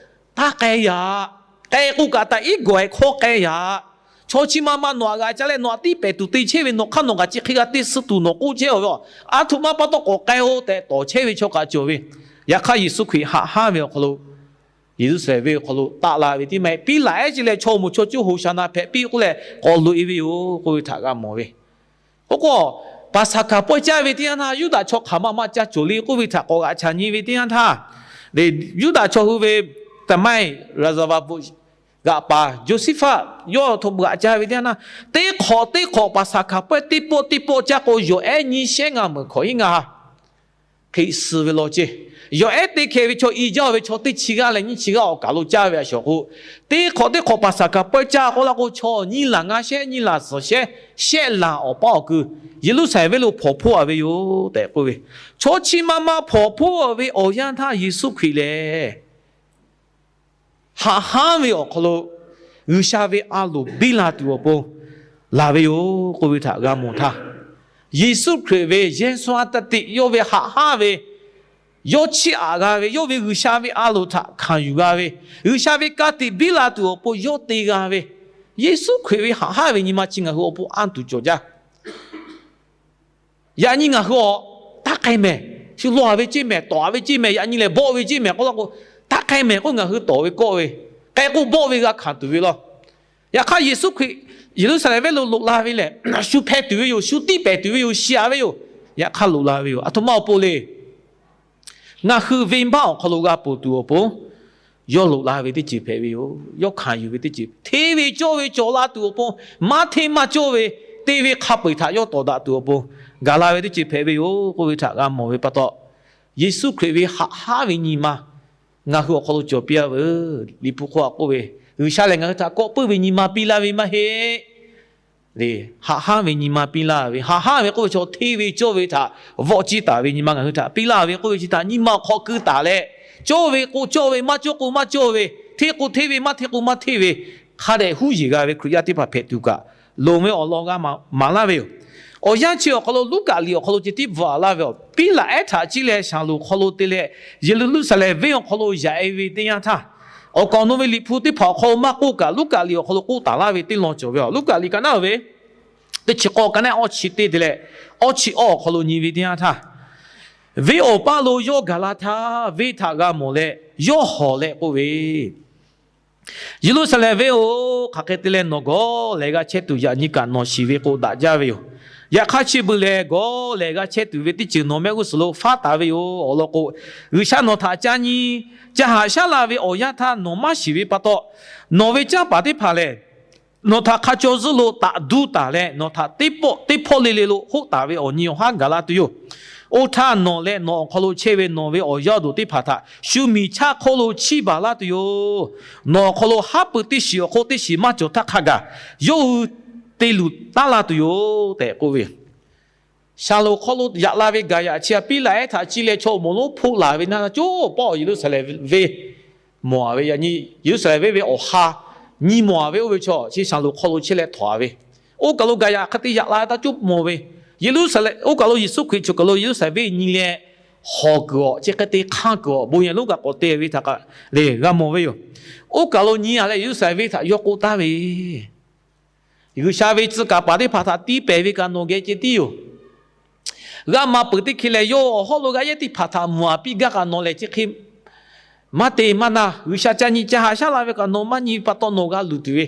taˇ k'ai yaꞈ. K'ai k'o kaꞈ taꞈ iˉ gawˬ ehˍ hkawˇ k'ai yaꞈ. Chaw chi ma ma nawˬ htaꞈ g'aꞈ ca leh nawˬ htaꞈ tiˇ pehˍ tuˬ te chehˇ ve, nawˬ hk'aˇ nawˬ kaꞈ chi hk'e g'a te suh tuˬ nawˬ k'oˆ chehˇ-oˬ ve, a htoꞈ ma pa taw k'awꞈ k'ai-o tehꞈ tawˍ chehˇ ve chaw kaꞈ cawˬ ve. Yaꞈ hk'aˇ Yeˍsuˆ Hkriꞈ haꞈ hanˉ ve awˬ hk'aw lo, Yeˍruˆsaˍlehnˍ venˇ awˬ hk'aw lo taˆ la ve teˇ maˇ heˆ. Piˉlaꞈ ehˉ chi leh chaw moˍ chaw cuˇ Hoˍsaˍnaˍ hpehꞈ piˇ k'oˆ leh k'awꞈ loꞈ-e ve yoˬ k'oˆ ve htaꞈ g'a mawˬ ve. Oˇ k'o, Paˍsaˍhkaˍ pawehˇ caˇ ve teˇ yanˇ htaˇ, Yuˇdaꞈ chaw hk'aˬ ma ma ca cawˬ le k'oˆ ve htaꞈ k'awꞈ g'aꞈ chaꞈ nyi ve teˇ yanˇ htaˇ, Yuˇdaꞈ chaw hui ve တမိုင်းရာဇဝင် g'aꞈ paˍ Joseph yawˇ htaꞈ g'aꞈ ca ve teˇ yanˇ htaˇ, teˇ hk'awꞈ teˇ hk'awꞈ Paˍsaˍhkaˍ pawehˇ teˇ pawˆ teˇ pawˆ caˇ k'o, yawˬ ehˉ nyiˇ shehˉ ngaˇ meunˍ hkawꞈ hiˉ ngaˇ ha hk'e suh ve law ceˇ. Yawˬ ehˉ te hkeh ve chaw i jaˇ ve chaw teˇ chi g'aˇ leh nyiˇ chi g'aˇ awˬ kaˬ lo caˇ ve a shawˍ k'o, teˇ hk'awꞈ teˇ hk'awꞈ Paˍsaˍhkaˍ pawehˇ caˇ k'oˆ la k'o, chaw nyiˇ laˬ ngaˇ shehˉ, nyiˇ laˬ suhˍ shehˉ, shehˆ laˬ awˬ paˉ awˬ ku Yeˍruˆsaˍlehnˍ venˇ lo hpawnˬ hpoˆ-a ve yoˬ tehꞈ k'oˆ ve. Chaw chi ma ma hpawnˬ hpoˆ-a ve awˬ yanˇ htaˇ Yeˍsuˆ Hkriꞈ lehˬ, haꞈ hanˉ ve awˬ hk'aw lo G'uiˬsha ve a loˍ biˇ la tuˬ awˬ pon laˬ ve yoˬ k'oˆ ve htaꞈ g'a mawˬ htaˇ, Yeˍsuˆ Hkriꞈ ve yehˇ sawˇ a taˇ tiꞈ yawˇ ve haꞈ hanˉ ve, yawˇ chiˇ aꞈ g'a ve, yawˇ ve G'uiˬsha ve a loˍ htaꞈ hkanˍ yuˬ g'a ve, G'uiˬsha ve ka tiꞈ biˇ la tuˬ awˬ pon yawˇ te g'a ve, Yeˍsuˆ Hkriꞈ ve haꞈ hanˉ ve nyi ma chi ngaˬ hui awˬ pon anˇ tuˬ cawˬ jaˇ. Yaꞈ nyi ngaˬ hui awˬ taˇ k'ai mehˍ, shu law-a ve ceˇ mehˍ, tawˍ-a ve ceˇ mehˍ, yaꞈ nyi lehˬ bawˆ ve ceˇ mehˍ k'oˆ la k'o, taˇ k'ai mehˍ k'oˆ ngaˬ hui tawˍ ve kawˆ ve, k'ai k'o bawˆ ve g'a hkanˍ tuˬ ve law. Yaꞈ hk'aˇ Yeˍsuˆ Hkriꞈ Yeˍruˆsaˍlehnˍ venˇ lo loꞈ la ve lehˬ, shu hpeh tuˬ ve yoˬ, shu tiˇ pehˍ tuˬ ve yoˬ, shiˍ-a ve yoˬ. Yaꞈ hk'aˇ loꞈ la ve yoˬ. A htoꞈ ma awˬ pon le. Ngaˬ hui venˇbaˆ awˬ hk'aw lo g'a ponˬ tuˬ awˬ pon yawˇ loꞈ la ve teˇ ceuˬ hpehꞈ ve yoˬ. Yawˇ hkanˍ yuˬ ve teˇ ceuˬ, hteˇ ve cawˇ ve cawˬ la tuˬ awˬ pon, maˇ hteˇ maˇ cawˇ ve, te ve hk'a peu-eˬ htaꞈ yawˇ tawˍ daꞈ tuˬ awˬ pon gaˬ la ve teˇ ceuˬ hpehꞈ ve yoˬ k'oˆ ve htaꞈ g'a mawˬ ve pa taw, Yeˍsuˆ Hkriꞈ ve haꞈ hanˉ ve nyi ma ngaˬ hui awˬ hk'aw lo cawˬ piˇ-a veuˬ. Liꞈ hpu hk'oˆ a k'oˆ ve, G'uiˬsha lehˬ ngaˬ hui htaꞈ kawˆ puiˉ ve nyi ma piˇ laˇ ve maˇ heˆ. Haꞈ hanˉ ve nyi ma piˇ laˇ ve, haꞈ hanˉ ve k'oˆ ve chaw hteˇ ve cawˇ ve htaꞈ vawˆ ciˇ taˍ ve nyi ma ngaˬ hui htaꞈ piˇ laˇ ve k'oˆ ve chi htaꞈ nyi ma awˬ hk'aw keu taˍ leh, cawˇ ve k'o cawˇ ve, maˇ cawˇ k'o maˇ cawˇ ve, hteˇ k'o hteˇ ve, maˇ hteˇ k'o maˇ hteˇ ve, hk'a dehꞈ huˉ yeˬ g'a ve Hkriꞈ yaˇ teˇ hpaˍ hpehꞈ tuˬ kaꞈ, loˍ ve awˬ lawn g'a maˍ laˇ ve yoˬ. Awˬ yanˇ chi awˬ hk'aw lo Luˉkaꞈ liꞈ awˬ hk'aw lo ceh tiˉ bvuhꞈ-a laˇ ve, Piˉlaꞈ ehˉ htaꞈ ciˇ leh Shaˍlonˍ hk'aw lo te leh Yeˍruˆsaˍlehnˍ venˇ awˬ hk'aw lo yaꞈ-e ve teˇ yanˇ htaˇ, awˬ kaˍ awˬ nu ve liꞈ hpu teˇ hpaˍ awˬ hk'aw lo maˇ k'oˆ kaꞈ, Luˉkaꞈ liꞈ awˬ hk'aw lo k'oˆ taˍ laˇ ve teˇ lawn cawˬ ve, Luˉkaꞈ liꞈ ka naˉ ve teˇ chi k'awˇ ka naˉ awˇ chi teˇ te leh awˇ chi awˇ awˬ hk'aw lo nyi ve teˇ yanˇ htaˇ, venˇ awˬ paˇ lo yawˇ gaˬ la htaˇ, venˇ htaꞈ g'a mawˬ leh yawˇ hawˬ leh k'oˆ ve, Yeˍruˆsaˍlehnˍ venˇ-oˬ, hk'aˬ hk'e te leh nawˬ gawˇ lehˬ g'a chehˇ tuˬ yaꞈ nyi kaꞈ nawˬ shiˍ ve k'o daꞈ jaˇ ve yoˬ. Yaꞈ hk'aˇ chi beuꞈ lehˬ, gawˇ lehˬ g'a chehˇ tuˬ ve teˇ ceuˬ nawˬ mehˆ g'uˇ suhˍ lo faˉ taˍ ve yoˬ. Awˬ lawn k'o, G'uiˬsha nawˬ htaꞈ ca nyi, ca haꞈ shaˉ la ve awˬ yanˇ htaˇ nawˬ maˇ shiˍ ve pa taw, nawˬ ve canˇ paˍ teˇ hpaˍ lehˬ, nawˬ htaꞈ hk'a caw zuhˆ lo taꞈ duˇ taˍ leh, nawˬ htaꞈ teˇ pawˆ teˇ hpawˇ le le lo hoˆ taˍ ve awˬ nyi awˬ haˉ gaˬ la tuˬ yoˬ. Oˇ htaˇ nawˬ leh nawˬ awˬ hk'aw lo chehˇ ve nawˬ ve awˬ yaˇ awˬ duˬ teˇ hpaˍ htaꞈ shu miˬ chaˇ hk'oˆ lo chiˇ baˬ laˇ tuˬ yoˬ. Nawˬ awˬ hk'aw lo haˉ pui teˇ shiˍ awˬ hk'oˆ teˇ shiˍ maˇ cawˬ htaˇ hk'a gaˬ, yawˇ hui te luˬ taˉ laˇ tuˬ yoˬ tehꞈ k'oˆ ve yoˬ. Shaˍlonˍ hk'aw lo yaꞈ la ve gaˬ yaꞈ chi a Piˉlaꞈ ehˉ htaꞈ ciˇ leh chaw moˍ lonˉ hpoˆ laˬ ve naˇ, coˇ pawˆ Yeˍruˆsaˍlehnˍ venˇ mawˬ-a ve, yaꞈ nyi Yeˍruˆsaˍlehnˍ venˇ ve awˬ ha nyi mawˬ-a ve oˇ ve chaw chi Shaˍlonˍ hk'aw lo chehˇ leh htawnˍ-a ve, oˇ kaˬ lo gaˬ yaꞈ hk'e te yaꞈ la taˇ coˇ mawˬ ve, Yeˍruˆsaˍlehnˍ oˇ kaˬ lo Yeˍsuˆ Hkriꞈ choˬ kaˬ lo Yeˍruˆsaˍlehnˍ venˇ nyi leh hawˬ kuiˬ-awˬ, chi hk'e te hk'anˇ kuiˬ-awˬ bon yehˬ lonˉ kaꞈ k'awꞈ te ve htaꞈ kaꞈ lehˬ g'a mawˬ ve yoˬ. Oˇ kaˬ lo nyi-a leh Yeˍruˆsaˍlehnˍ venˇ htaꞈ yawˇ k'oˆ taˍ ve, G'uiˬsha ve tcuh kaˍ paˍ teˇ hpaˍ htaꞈ tiˇ pehˍ ve kaꞈ nawˬ geh ceh tiˉ yoˬ. G'a maˍ peuˬ teˇ hkeh lehˬ, yawˇ awˬ hawˉ lo g'a yehˇ teˇ hpaˍ htaꞈ mvuhˬ-a piˇ gaˇ kaꞈ nawˬ lehˬ chi hk'e maˇ te maˇ na. G'uiˬsha ca nyi ca haꞈ shaˉ la ve kaꞈ nawˬ maˇ nyi pa taw nawˬ g'a luˬ tuˬ ve,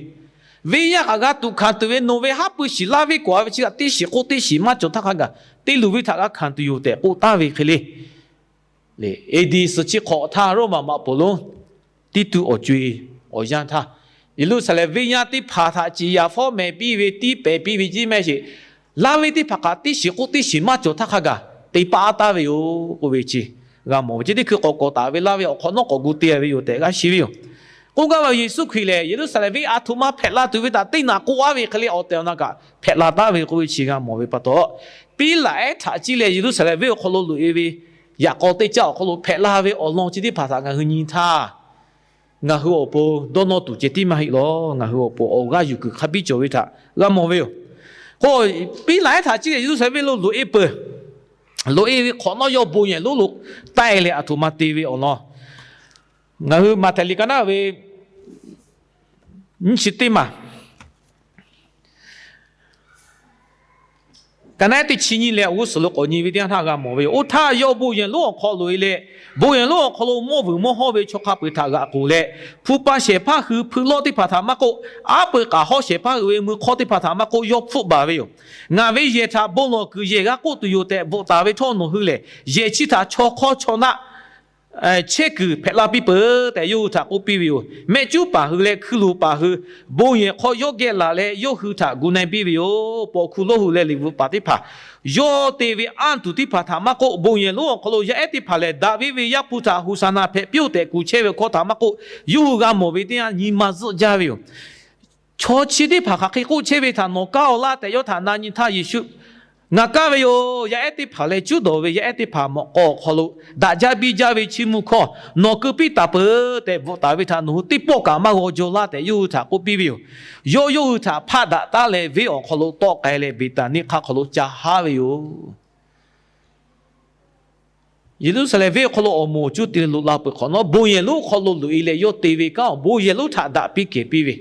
venˇ yaˇ kaꞈ g'a tuꞈ hkanˍ tuˬ ve, nawˬ ve haˉ pui shiˍ laˇ ve kawꞈ-a ve chi kaꞈ teˇ shiˍ hk'oˆ teˇ shiˍ maˇ cawˬ htaˇ hk'a gaˬ te luˬ ve htaꞈ g'a hkanˍ tuˬ yoˬ tehꞈ k'oˆ taˍ ve hk'e le. A.D. suhˍ chi hk'awꞈ htaˇ Roˉmaꞈ maꞈ poˍ lonˉ Tiˇtuˆ awˬ co-e awˬ yanˇ htaˇ, Yeˍruˆsaˍlehnˍ venˇ yaˇ teˇ hpaˍ htaꞈ ciˍ yaꞈ fawˉ mehˍ piˇ ve tiˇ pehˍ piˇ ve jiˇ mehˆ sheˍ, laˇ ve teˇ hpaˍ kaꞈ teˇ shiˍ k'oˆ teˇ shiˍ maˇ cawˬ htaˇ hk'a gaˬ te paˆ taˍ ve yoˬ k'oˆ ve chi g'a mawˬ ve. Chi teˇ hkui k'awꞈ k'awꞈ taˍ ve laˇ ve awˬ hk'awꞈ nawˉ k'awꞈ gu te ve yoˬ tehꞈ g'a shiˍ ve yoˬ. K'oˆ gaˇ ve Yeˍsuˆ Hkriꞈ lehˬ Yeˍruˆsaˍlehnˍ venˇ a htoꞈ ma hpehꞈ la tuˬ ve htaꞈ teˇ naꞈ k'oˆ-a ve hk'e le awˬ tehˬ awˬ na kaꞈ hpehꞈ la taˍ ve k'oˆ ve chi g'a mawˬ ve pa taw, Piˉlaꞈ ehˉ htaꞈ ciˇ leh Yeˍruˆsaˍlehnˍ venˇ awˬ hk'aw lo loꞈ-e ve yaꞈ k'aw teˇ caˇ awˬ hk'aw lo hpehꞈ la ve awˬ lawn chi teˇ hpaˍ htaꞈ ngaˬ hui nyi htaˇ, ngaˬ hui awˬ pon dawˇ nawˇ tuˬ ceh tiˉ maˇ heˆ lawˬ. Ngaˬ hui awˬ pon awˬ g'aˇ yuˬ kuiˬ hk'a biˇ cawˬ ve htaꞈ g'a mawˬ ve yoˬ. K'o, piˉ laˬ ehˉ htaꞈ ciˉ leh Yeˍruˆsaˍlehnˍ venˇ lo loꞈ-e peuˬ. Loꞈ-e ve hk'awꞈ nawˉ yawˇ bon yehˬ lonˉ lo taˆ-e leh aˬ htoꞈ ma te ve awˬ lawn, ngaˬ hui Maꞈhtehˍ liꞈ ka naˉ ve nyiˇ chi teˇ maˬ, ka naˉ teˇ chi nyi leh awˬ g'uˇ suhˍ lo k'awꞈ nyi ve teˇ yanˇ htaˇ g'a mawˬ ve yoˬ. Oˇ htaˇ yawˇ bon yehˬ lonˉ awˬ hk'aw loꞈ-e leh, bon yehˬ lonˉ awˬ hk'aw lo mawˇ vuiˬ mawˇ hawˇ ve chaw hk'a peu-eˬ htaꞈ g'aꞈ k'oˬ leh, hpu pa shehˍ hpaˇ hui hpui lawˇ teˇ hpaˍ htaꞈ maˇ k'oˆ, aˉ pui k'aꞈ hawˉ shehˍ hpaˇ hui ve mui hk'awˇ teˇ hpaˍ htaꞈ maˇ k'oˆ, yawˇ hpfuhˆ baˬ ve yoˬ. Ngaˬ ve yehˬ htaꞈ bon lawˬ kuiˬ yehˬ g'a k'oˆ tuˬ yoˬ tehꞈ bvuhꞈ taˍ ve htawˇ, nawˬ hui lehˬ yehˬ chi htaꞈ chaw hk'awˇ chaw naˆ chehˇ kuiˬ hpehꞈ la piˇ peuˬ tehꞈ yawˇ hui htaꞈ k'oˆ piˇ ve yoˬ. Mehˆ cuˉ paˍ hui leh hkui luˬ paˍ hui bon yehˬ hk'aw yawˇ geh laˬ leh yawˇ hui htaꞈ gu na-e piˇ ve yoˬ. Paw hkuˇ lonˉ hui leh liꞈ bvuhꞈ paˍ teˇ hpaˍ yawˇ te ve anˇ tuˬ teˇ hpaˍ htaꞈ maˇ k'oˆ, bon yehˬ lonˉ awˬ hk'aw lo yaˇ ehˉ teˇ hpaˍ lehˬ, Daˍviˆ ve Yaˇ hpu htaꞈ Hoˍsaˍnaˍ hpehꞈ piˇ-oˆ tehꞈ kuˬ chehˇ ve hkawˇ htaꞈ maˇ k'oˆ, yawˇ hui g'a mawˬ ve teˇ yanˇ nyi ma zuhˆ jaˇ ve yoˬ. Chaw chi teˇ hpaˍ hk'aˬ hk'e k'oˆ chehˇ ve htaꞈ nawˬ kaˇ-oˬ laˇ tehꞈ yawˇ htaꞈ na nyi htaˇ Yeˍsuˆ, Ngaˬ kaˇ ve yoˬ. Yaˇ ehˉ teˇ hpaˍ leh cuˉ dawˬ ve yaˇ ehˉ teˇ hpaˍ mawꞈ k'aw awˬ hk'aw lo daꞈ jaˇ biˇ jaˇ ve chiˇ mvuh hkawˇ nawˬ keu piˇ taˍ peuˬ tehꞈ bvuhꞈ taˍ ve htaꞈ nawˬ hui teˇ pawˆ kaꞈ maˇ g'aw jaw laˇ tehꞈ yawˇ hui htaꞈ k'oˆ piˇ ve yoˬ. Yawˇ yawˇ hui htaꞈ hpaˆ daꞈ taˉ leh venˇ awˬ hk'aw lo tawˆ k'ai leh Beˍtaˍniˆ hk'aˆ hk'aw lo ca haˉ ve yoˬ. Yeˍruˆsaˍlehnˍ venˇ awˬ hk'aw lo awˬ moˍ awˬ cuˇ te loꞈ la peuˬ hk'awꞈ nawˉ, bon yehˬ lonˉ hk'aw lo loꞈ-e leh yawˇ te ve kanˉ awˬ bon yehˬ lonˉ htaꞈ daꞈ piˇ kehˬ piˇ ve,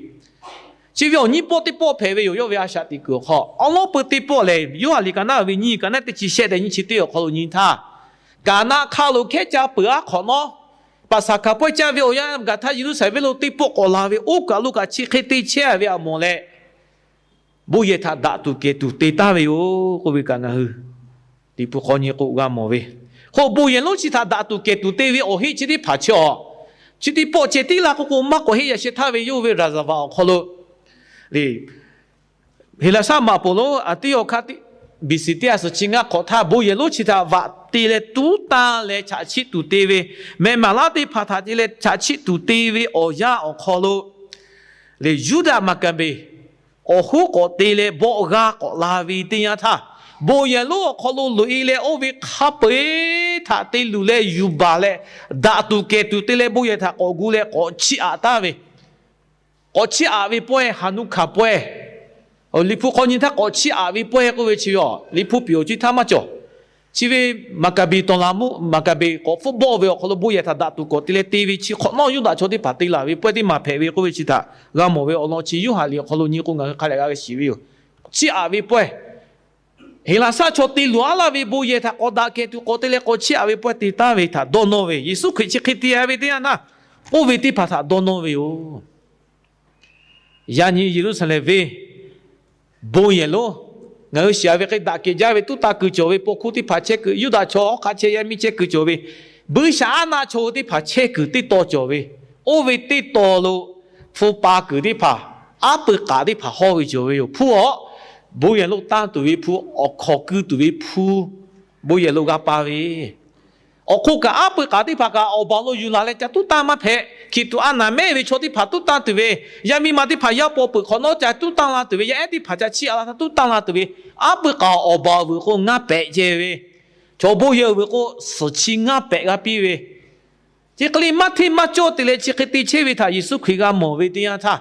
chi ve awˬ nyiˇ pawˆ teˇ pawˆ hpehꞈ ve yoˬ. Yawˇ ve a shaꞈ teꞈ kuiˬ awˬ hk'aw awˉ lawˉ peu teˇ pawˆ lehˬ, Yoˇhanˬ liꞈ ka naˉ ve nyiˇ, ka naˉ teˇ chi shehˆ tehꞈ nyiˇ chi teˇ awˬ hk'aw lo nyi htaˇ, Kaˍnaˆ hk'aˆ lo hkehˉ caˇ peuˬ aˉ hk'awꞈ nawˉ, Paˍsaˍhkaˍ pawehˇ caˇ ve awˬ yanˇ gaˬ htaˇ Yeˍruˆsaˍlehnˍ venˇ lo teˇ pawˆ k'awꞈ la ve oˇ kaˬ lo kaꞈ chi hk'e te chehˇ ve aꞈ mawˬ leh, bon yehˬ htaꞈ daꞈ tuˬ kehˬ tuˬ te taˍ ve yoˬ k'oˆ ve kaꞈ ngaˬ hui Liꞈ hpu hk'aw nyi k'o g'a mawˬ ve. K'o bon yehˬ lonˉ chi htaꞈ daꞈ tuˬ kehˬ tuˬ te ve awˬ heˆ chi teˇ hpaˍ chi awˬ, chi teˇ pawˆ ceh tiˉ laˇ k'oˆ k'o maˇ k'awꞈ heˆ. Yaꞈ sheh htaˇ ve yawˇ ve raˍzaˍvaˍ awˬ hk'aw lo le, Heˍlaˍsaˆ maꞈ poˍ lonˉ aˬ tiˉ awˬ hk'aˇ tiˉ, B C teˇ ha suhˍ chi ngaˇ hk'awꞈ htaˇ bon yehˬ lonˉ chi htaꞈ vaꞈ te leh tuˉ tanˇ leh chaꞈ chiˆ tuˬ te ve, mehˬ maˍ laˇ teˇ hpaˍ htaꞈ te leh chaꞈ chiˆ tuˬ te ve awˬ yanˇ awˬ hk'aw lo le, Yuˇdaꞈ Maˍkaˍbeˍ awˬ hoˉ k'awꞈ te leh bawˆ g'aˇ k'awꞈ la ve teˇ yanˇ htaˇ, bon yehˬ lonˉ awˬ hk'aw lo loꞈ-e leh oˇ ve hk'a peu-eˬ htaꞈ te luˬ leh yuˬ baˬ leh, daꞈ tuˬ kehˬ tuˬ te leh bon yehˬ htaꞈ k'awꞈ gu leh k'awꞈ chiˇ aꞈ taˍ ve, k'awꞈ chiˇ aꞈ ve pawehˇ, Haˍnuˆkaˍ pawehˇ, Liꞈ hpu hk'aw nyi htaˇ k'awꞈ chiˇ aꞈ ve pawehˇ k'oˆ ve chi yoˬ. Liꞈ hpu piˍ awˬ cuˇ htaˇ maˇ cawˬ. Chi ve Maˍkaˍbeˍ tawˍ laˬ meuˇ Maˍkaˍbeˍ k'awꞈ hpfuhˆ bawˆ ve awˬ hk'aw lo bon yehˬ htaꞈ daꞈ tuˬ k'awꞈ te leh te ve chi hk'awꞈ nawˉ Yuˇdaꞈ chaw teˇ hpaˍ te laˬ ve pawehˇ teˇ maˬ hpehꞈ ve k'oˆ ve chi htaꞈ g'a mawˬ ve awˬ lawn chi Yoˇhanˬ liꞈ awˬ hk'aw lo nyi k'o ngaˬ hui hk'a dehꞈ g'a shiˍ ve yoˬ. Chiˇ aꞈ ve pawehˇ, Heˍlaˍsaˆ chaw te luˬ aˉ laˇ ve bon yehˬ htaꞈ k'awꞈ daꞈ kehˬ tuˬ k'awꞈ te leh k'awꞈ chiˇ aꞈ ve pawehˇ te taˍ ve htaꞈ dawˇ nawˇ ve, Yeˍsuˆ Hkriꞈ chi hk'e te-a ve teˇ yanˇ naˇ, oˇ ve teˇ hpaˍ htaꞈ dawˇ nawˇ ve yoˬ. Yaꞈ nyi Yeˍruˆsaˍlehnˍ venˇ bon yehˬ lonˉ ngaˬ hui shiˍ-a ve hk'e daꞈ kehˬ jaˇ ve tuˉ tanˇ kuiˬ cawˬ ve, paw hkuˇ teˇ hpaˍ chehˇ kuiˬ, Yuˇdaꞈ chaw hawˉ hk'aˆ chehˇ yaˇ miˇ chehˇ kuiˬ cawˬ ve, buiˇshaˆaˉnaˆ chaw hui teˇ hpaˍ chehˇ kuiˬ teˇ taw cawˬ ve, oˇ ve teˇ taw lo hpu pa kuiˬ teˇ hpaˍ, aˉ pui k'aꞈ teˇ hpaˍ hawˇ ve cawˬ ve yoˬ. Hpu awˬ, bon yehˬ lo tanˇ tuˬ ve hpu, awˬ hkawnˍ keu tuˬ ve hpu, bon yehˬ lo g'a pa ve awˬ hk'oˆ kaꞈ, aˉ pui k'aꞈ teˇ hpaˍ kaꞈ awˬ baˬ lo yuˬ laˬ leh ca tuˉ tanˇ maˇ hpehꞈ. Hkiˬ tuꞈ a naˍ mehˉ ve chaw teˇ hpaˍ tuˉ tanˇ tuˬ ve, yaˇ miˇ ma teˇ hpaˍ yaˇ paw peuˬ hk'awꞈ nawˉ ca tuˉ tanˇ la tuˬ ve, yaˇ ehˉ teˇ hpaˍ ca chiˇ aꞈ la htaˇ tuˉ tanˇ la tuˬ ve, aˉ pui k'aꞈ awˬ baˬ vuiˬ k'o ngaˇ pehꞈ ceh ve, chaw bon yehˬ vuiˬ k'o suhˍ chi ngaˇ pehꞈ g'a piˇ ve, chi hk'e le maˇ hteˇ maˇ cawˇ te leh chi hk'e te chehˇ ve htaꞈ Yeˍsuˆ Hkriꞈ g'a mawˬ ve teˇ yanˇ htaˇ,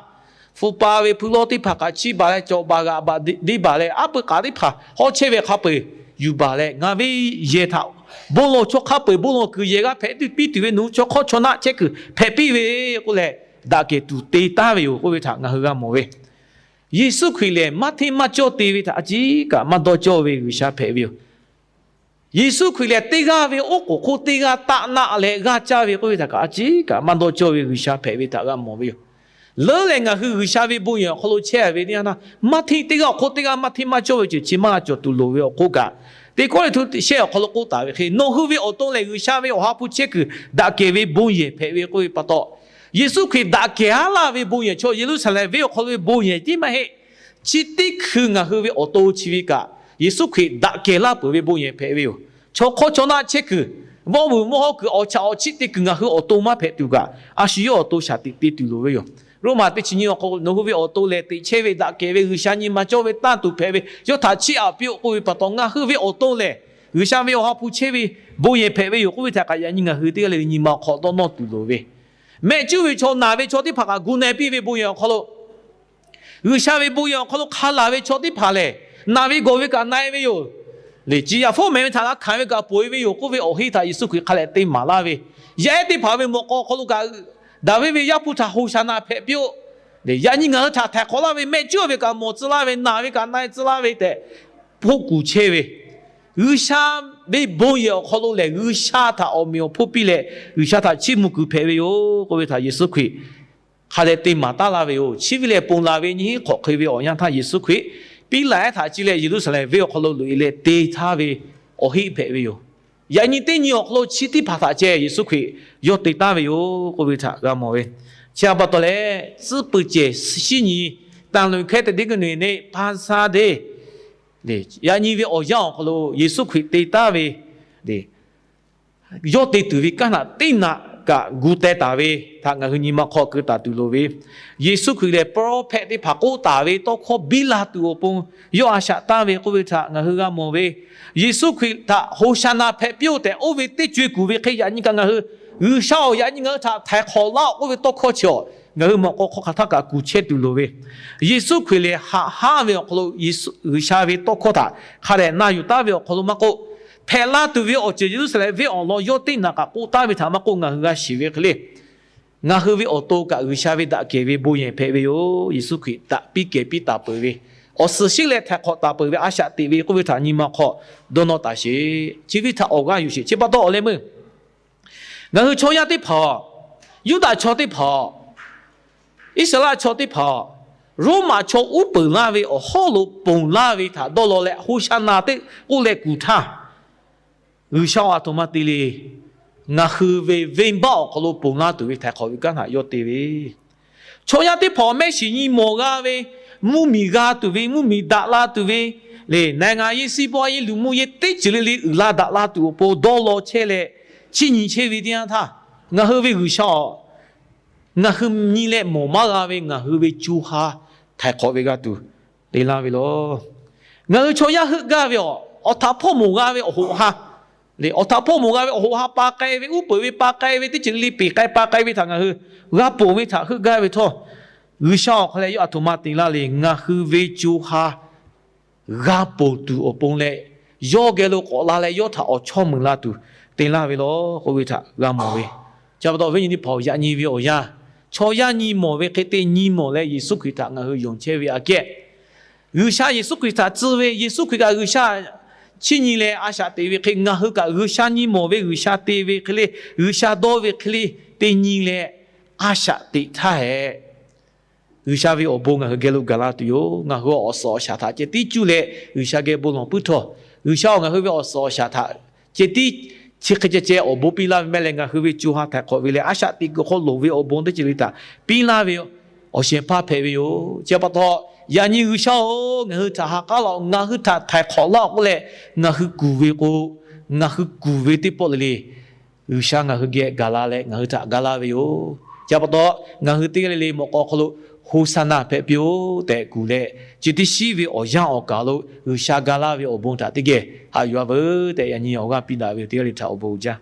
hpu pa ve hpu lawˇ teˇ hpaˍ kaꞈ chiˇ baˬ leh cawˬ baˬ g'aꞈ baˬ deˇ baˬ leh, aˉ pui k'aꞈ teˇ hpaˍ hawˉ chehˇ ve hk'a peu-eˬ yuˬ baˬ leh, ngaˬ ve yehˬ htaꞈ bon lawˬ chaw hk'a peu-eˬ bon lawˬ kuiˬ yehˬ g'a hpehꞈ piˇ tuˬ ve, nawˬ hui chaw hk'awˇ chaw naˆ chehˇ kuiˬ hpehꞈ piˇ ve k'oˆ leh, daꞈ kehˬ tuˬ te taˍ ve yoˬ k'oˆ ve htaꞈ ngaˬ hui g'a mawˬ ve. Yeˍsuˆ Hkriꞈ lehˬ maˇ hteˇ maˇ cawˇ te ve htaꞈ a ciˉ kaꞈ maˇ dawˇ cawˇ ve G'uiˬsha hpehꞈ ve yoˬ. Yeˍsuˆ Hkriꞈ lehˬ teˇ g'aˇ ve oˉ k'oˍ hk'oˆ teˇ g'aˇ taˆ naˆ leh g'aˇ caˇ ve k'oˆ ve htaꞈ kaꞈ a ciˉ kaꞈ maˇ dawˇ cawˇ ve G'uiˬsha hpehꞈ ve htaꞈ g'a mawˬ ve yoˬ. Leuˉ leh ngaˬ hui G'uiˬsha ve bon yehˬ awˬ hk'aw lo chehˇ ve teˇ yanˇ htaˇ, maˇ hteˇ teˇ g'aˇ awˬ hk'oˆ teˇ g'aˇ maˇ hteˇ maˇ cawˇ ve ceuˬ chi maˇ g'a cawˬ tuˬ loˍ ve awˬ hk'oˆ kaꞈ, Teˇ Kawˇrenˍhtuˆ shehˆ awˬ hk'aw lo k'oˆ taˍ ve hk'e, nawˬ hui ve awˬ to lehˬ G'uiˬsha ve Awˬ ha hpu chehˇ kuiˬ daꞈ kehˬ ve bon yehˬ hpehꞈ ve k'oˆ ve pa taw, Yeˍsuˆ Hkriꞈ daꞈ kehˬ aˉ laˇ ve bon yehˬ chaw Yeˍruˆsaˍlehnˍ venˇ awˬ hk'aw lo ve bon yehˬ tiˉ maˇ heˆ. Chi teˇ hkui ngaˬ hui ve awˬ to chi ve kaꞈ, Yeˍsuˆ Hkriꞈ daꞈ kehˬ laˇ peuˬ ve bon yehˬ hpehꞈ ve yoˬ. Chaw hk'awˇ chaw naˆ chehˇ kuiˬ, vawˇ vuiˬ mawˇ hawˇ kuiˬ, awˬ chaꞈ awˬ chiˆ te kuiˬ ngaˬ hui awˬ to maˇ hpehꞈ tuˬ kaꞈ, a shu yawˇ awˬ to shaˍ tiꞈ te tuˬ loˍ ve yoˬ. Roˉmaꞈ teˇ chi nyiˇ awˬ hk'aw lo, nawˬ hui ve awˬ to lehˬ teꞈ chehˇ ve daꞈ kehˬ ve G'uiˬsha nyi ma cawˇ ve tanˇ tuˬ hpehꞈ ve, yawˇ htaꞈ chiˇ aꞈ piˇ-oˆ k'oˆ ve pa taw, ngaˬ hui ve awˬ to lehˬ G'uiˬsha ve Awˬ ha hpu chehˇ ve bon yehˬ hpehꞈ ve yoˬ k'oˆ ve htaꞈ kaꞈ yaꞈ nyi ngaˬ hui teˇ g'aˇ le ve nyi ma awˬ hk'aw dawˇ nawˇ tuˬ loˍ ve, mehˆ cuˉ ve chaw naˬ ve chaw teˇ hpaˍ kaꞈ gu na piˇ ve bon yehˬ awˬ hk'aw lo G'uiˬsha ve bon yehˬ awˬ hk'aw lo hk'a laˬ ve chaw teˇ hpaˍ lehˬ, Naˬ ve gawˬ ve kaꞈ na-e ve yoˬ. Lehˬ, ciˍ yaꞈ hpawˇ mehˍ ve htaꞈ g'a hkanˍ ve kaꞈ ponˬ-e ve yoˬ k'oˆ ve awˬ heˆ htaꞈ Yeˍsuˆ Hkriꞈ hk'a dehꞈ te maˍ laˇ ve, yaˇ ehˉ teˇ hpaˍ ve mawꞈ k'aw awˬ hk'aw lo kaꞈ, Daˍviˆ ve Yaˇ hpu htaꞈ Hoˍsaˍnaˍ hpehꞈ piˇ-oˆ. Yaꞈ nyi ngaˬ hui htaꞈ htaiˍ hk'awꞈ laˇ ve, mehˆ cuˉ ve kaꞈ mawˬ tcuh laˇ ve, naˬ ve kaꞈ na-e tcuh laˇ ve tehꞈ hpoˆ kuˬ chehˇ ve, G'uiˬsha ve bon yehˬ awˬ hk'aw lo lehˬ, G'uiˬsha htaꞈ awˬ meꞈ awˬ hponˇ piˇ leh, G'uiˬsha htaꞈ chiˇ mvuh kuiˬ hpehꞈ ve yoˬ k'oˆ ve htaꞈ Yeˍsuˆ Hkriꞈ hk'a dehꞈ te maˍ taˉ laˇ ve yoˬ. Chi ve lehˬ, ponˬ laˬ ve nyiˇ hinˉ hk'awꞈ hk'e ve awˬ yanˇ htaˇ Yeˍsuˆ Hkriꞈ piˇ laˬ ehˉ htaꞈ ci leh Yeˍruˆsaˍlehnˍ venˇ awˬ hk'aw lo loꞈ-e leh te htaˇ ve awˬ heˆ hpehꞈ ve yoˬ. Yaꞈ nyi teˇ nyi awˬ hk'aw lo chi teˇ hpaˍ htaꞈ ceh Yeˍsuˆ Hkriꞈ yawˇ te taˍ ve yoˬ k'oˆ ve htaꞈ g'a mawˬ ve. Chi htaꞈ pa taw leh, tcuhˉ peuˬ cehˬ shinˉ nyi, တန်လွင် ခဲတနင်္ဂနွေ နဲ့ ဘဆါဒ့ yaꞈ nyi ve awˬ yanˇ awˬ hk'aw lo Yeˍsuˆ Hkriꞈ te taˍ ve yawˇ te tuˬ ve kanˉ htaꞈ teˇ naꞈ kaꞈ gu teh taˍ ve htaꞈ ngaˬ hui nyi ma hk'aw keu taˍ tuˬ loˍ ve, Yeˍsuˆ Hkriꞈ lehˬ prophet teˇ hpaˍ k'oˆ taˍ ve tawˇ hkawˇ biˇ la tuˬ awˬ pon yawˇ a shaꞈ taˍ ve k'oˆ ve htaꞈ ngaˬ hui g'a mawˬ ve, Yeˍsuˆ Hkriꞈ htaꞈ Hoˍsaˍnaˍ hpehꞈ piˇ-oˆ tehꞈ oˇ ve teˇ co-e kuˬ ve hk'e yaꞈ nyi kaꞈ ngaˬ hui, G'uiˬsha-oˬ, yaꞈ nyi ngaˬ hui htaꞈ htaiˍ hk'awꞈ laˇ-oˆ k'oˆ ve tawˇ hkawˇ chi-awˬ, ngaˬ hui mawꞈ k'aw hk'aw hk'aˬ htaˇ kaꞈ kuˬ chehˇ tuˬ loˍ ve, Yeˍsuˆ Hkriꞈ lehˬ haꞈ haˉ ve awˬ hk'aw lo G'uiˬsha ve tawˇ hkawˇ htaꞈ hk'a dehꞈ na yuˬ taˍ ve awˬ hk'aw lo maˇ k'oˆ, hpehꞈ la tuˬ ve awˬ ceuˬ Yeˍruˆsaˍlehnˍ venˇ awˬ lawn yawˇ teˇ naꞈ kaꞈ k'oˆ taˍ ve htaꞈ maˇ k'oˆ, ngaˬ hui g'a shiˍ ve hk'e le, ngaˬ hui ve awˬ to kaꞈ G'uiˬsha ve daꞈ kehˬ ve bon yehˬ hpehꞈ ve yoˬ. Yeˍsuˆ Hkriꞈ htaꞈ piˇ kehˬ piˇ taˍ peuˬ ve, awˬ suhˍ shiˉ leh htaiˍ hk'awꞈ taˍ peuˬ ve a shaꞈ teꞈ ve k'oˆ ve htaꞈ nyi ma hk'aw dawˇ nawˇ taˍ sheˍ. Chi ve htaꞈ awˬ g'aˇ yuˬ sheˍ. Chi pa taw awˬ leh meuˇ ngaˬ hui chaw yaˇ teˇ hpaˍ, Yuˇdaꞈ chaw teˇ hpaˍ, Iˉsaˍreˍlaˆ chaw teˇ hpaˍ, Roˉmaꞈ chaw uˉ peunˍ laˇ ve awˬ hawˉ lo ponˬ laˇ ve htaꞈ dawˇ law leh Hoˍsaˍnaˍ teˇ k'oˆ leh kuˬ htaˇ, G'uiˬsha awˬ a htoꞈ ma te le. Ngaˬ hui ve venˇbaˆ awˬ hk'aw lo ponˬ laˇ tuˬ ve htaiˍ hk'awꞈ ve kanˉ htaꞈ yawˇ te ve, chaw yaˇ teˇ hpaˍ mehˆ shiˍ nyi mawˬ g'a ve, mvuhˇmiˬ g'a tuˬ ve, mvuhˇmiˬ daꞈ la tuˬ ve, lehˬ နိုင်ငံရေး စီးပွားရေး လူမှုရေး teˇ ceuˬ le le uiˍ la daꞈ la tuˬ awˬ pon dawˇ law chehˇ leh chiˇ nyi chehˇ ve teˇ yanˇ htaˇ, ngaˬ hui ve G'uiˬsha-oˬ, ngaˬ hui nyi leh mawˬ maˇ g'a ve ngaˬ hui ve co ha htaiˍ hk'awꞈ ve g'a tuˬ te laˇ ve yoˬ. Ngaˬ hui chaw yaˇ heuˆ gaˇ ve awˬ, awˬ htaꞈ hpawˇ mawˬ g'a ve awˬ hoꞈ ha, lehˬ awˬ htaꞈ hpawˇ mawˬ g'a ve awˬ hoꞈ ha pa k'ai ve, uˉ peunˍ ve pa k'ai ve, teˇ ceuˬ le le peˬ k'ai pa k'ai ve htaꞈ ngaˬ hui g'a ponˬ ve htaꞈ heuˆ gaˇ ve htawˇ, G'uiˬsha awˬ hk'aw leh yawˇ a htoꞈ ma te laˇ le. Ngaˬ hui ve co ha g'a ponˬ tuˬ awˬ pon leh, yawˇ geh lo k'awꞈ la leh yawˇ htaꞈ awˬ chawˇ meuˍ la tuˬ te laˇ ve yoˬ k'oˆ ve htaꞈ g'a mawˬ ve. Chi pa taw viˉ nyi teˇ hpaˍ-oˬ, yaꞈ nyi ve awˬ yanˇ, chaw yaˇ nyi mawˬ ve hk'e te nyi mawˬ leh Yeˍsuˆ Hkriꞈ htaꞈ ngaˬ hui yonˍ chehˇ ve aꞈ kehˉ, G'uiˬsha Yeˍsuˆ Hkriꞈ htaꞈ tcuh ve, Yeˍsuˆ Hkriꞈ kaꞈ G'uiˬsha chiˇ nyi leh a shaꞈ teꞈ ve hk'e, ngaˬ hui kaꞈ G'uiˬsha nyi mawˬ ve, G'uiˬsha te ve hk'e le, G'uiˬsha dawˇ ve hk'e le te nyi leh a shaꞈ teꞈ htaˇ hehꞈ, G'uiˬsha ve awˬ bon ngaˬ hui geh lo gaˬ la tuˬ yoˬ. Ngaˬ hui awˬ suhˍ awˬ shaˍ htaꞈ ceh tiˉ cuˇ leh G'uiˬsha geh bon lawˬ puiˉ htawˇ, G'uiˬsha-oˬ, ngaˬ hui ve awˬ suhˍ awˬ shaˍ htaꞈ ceh tiˉ chi hk'e ceh ceh awˬ bon piˇ laˇ ve mehˆ leh ngaˬ hui ve co ha htaiˍ hk'awꞈ ve leh a shaꞈ teꞈ kuiˬ hk'aw loˍ ve awˬ bon teˇ ceuˬ le htaꞈ piˇ laˇ ve awˬ shehˍ hpaˇ hpehꞈ ve yoˬ. Chi pa taw, yaꞈ nyi G'uiˬsha-oˬ, ngaˬ hui htaꞈ ha k'aˉ laˇ-oˆ, ngaˬ hui htaꞈ htaiˍ hk'awꞈ laˇ-oˆ k'oˆ leh, ngaˬ hui kuˬ ve k'o, ngaˬ hui kuˬ ve teˇ pawˆ le le G'uiˬsha ngaˬ hui geh gaˬ la leh ngaˬ hui htaꞈ ga laˇ ve yoˬ. Chi pa taw, ngaˬ hui teˇ g'aˇ le le mawꞈ k'aw hk'aw lo Hoˍsaˍnaˍ hpehꞈ piˇ-oˆ tehꞈ kuˬ leh, chi teˇ shiˉ ve awˬ yanˇ awˬ kaˬ lo G'uiˬsha ga laˇ ve awˬ bon htaꞈ teˇ geh haꞈ yuˬ-a veuˬ tehꞈ yaꞈ nyi awˬ g'aˇ piˇ daꞈ ve yoˬ. Teˇ g'aˇ le htaꞈ awˬ bon uiˍ jaˇ.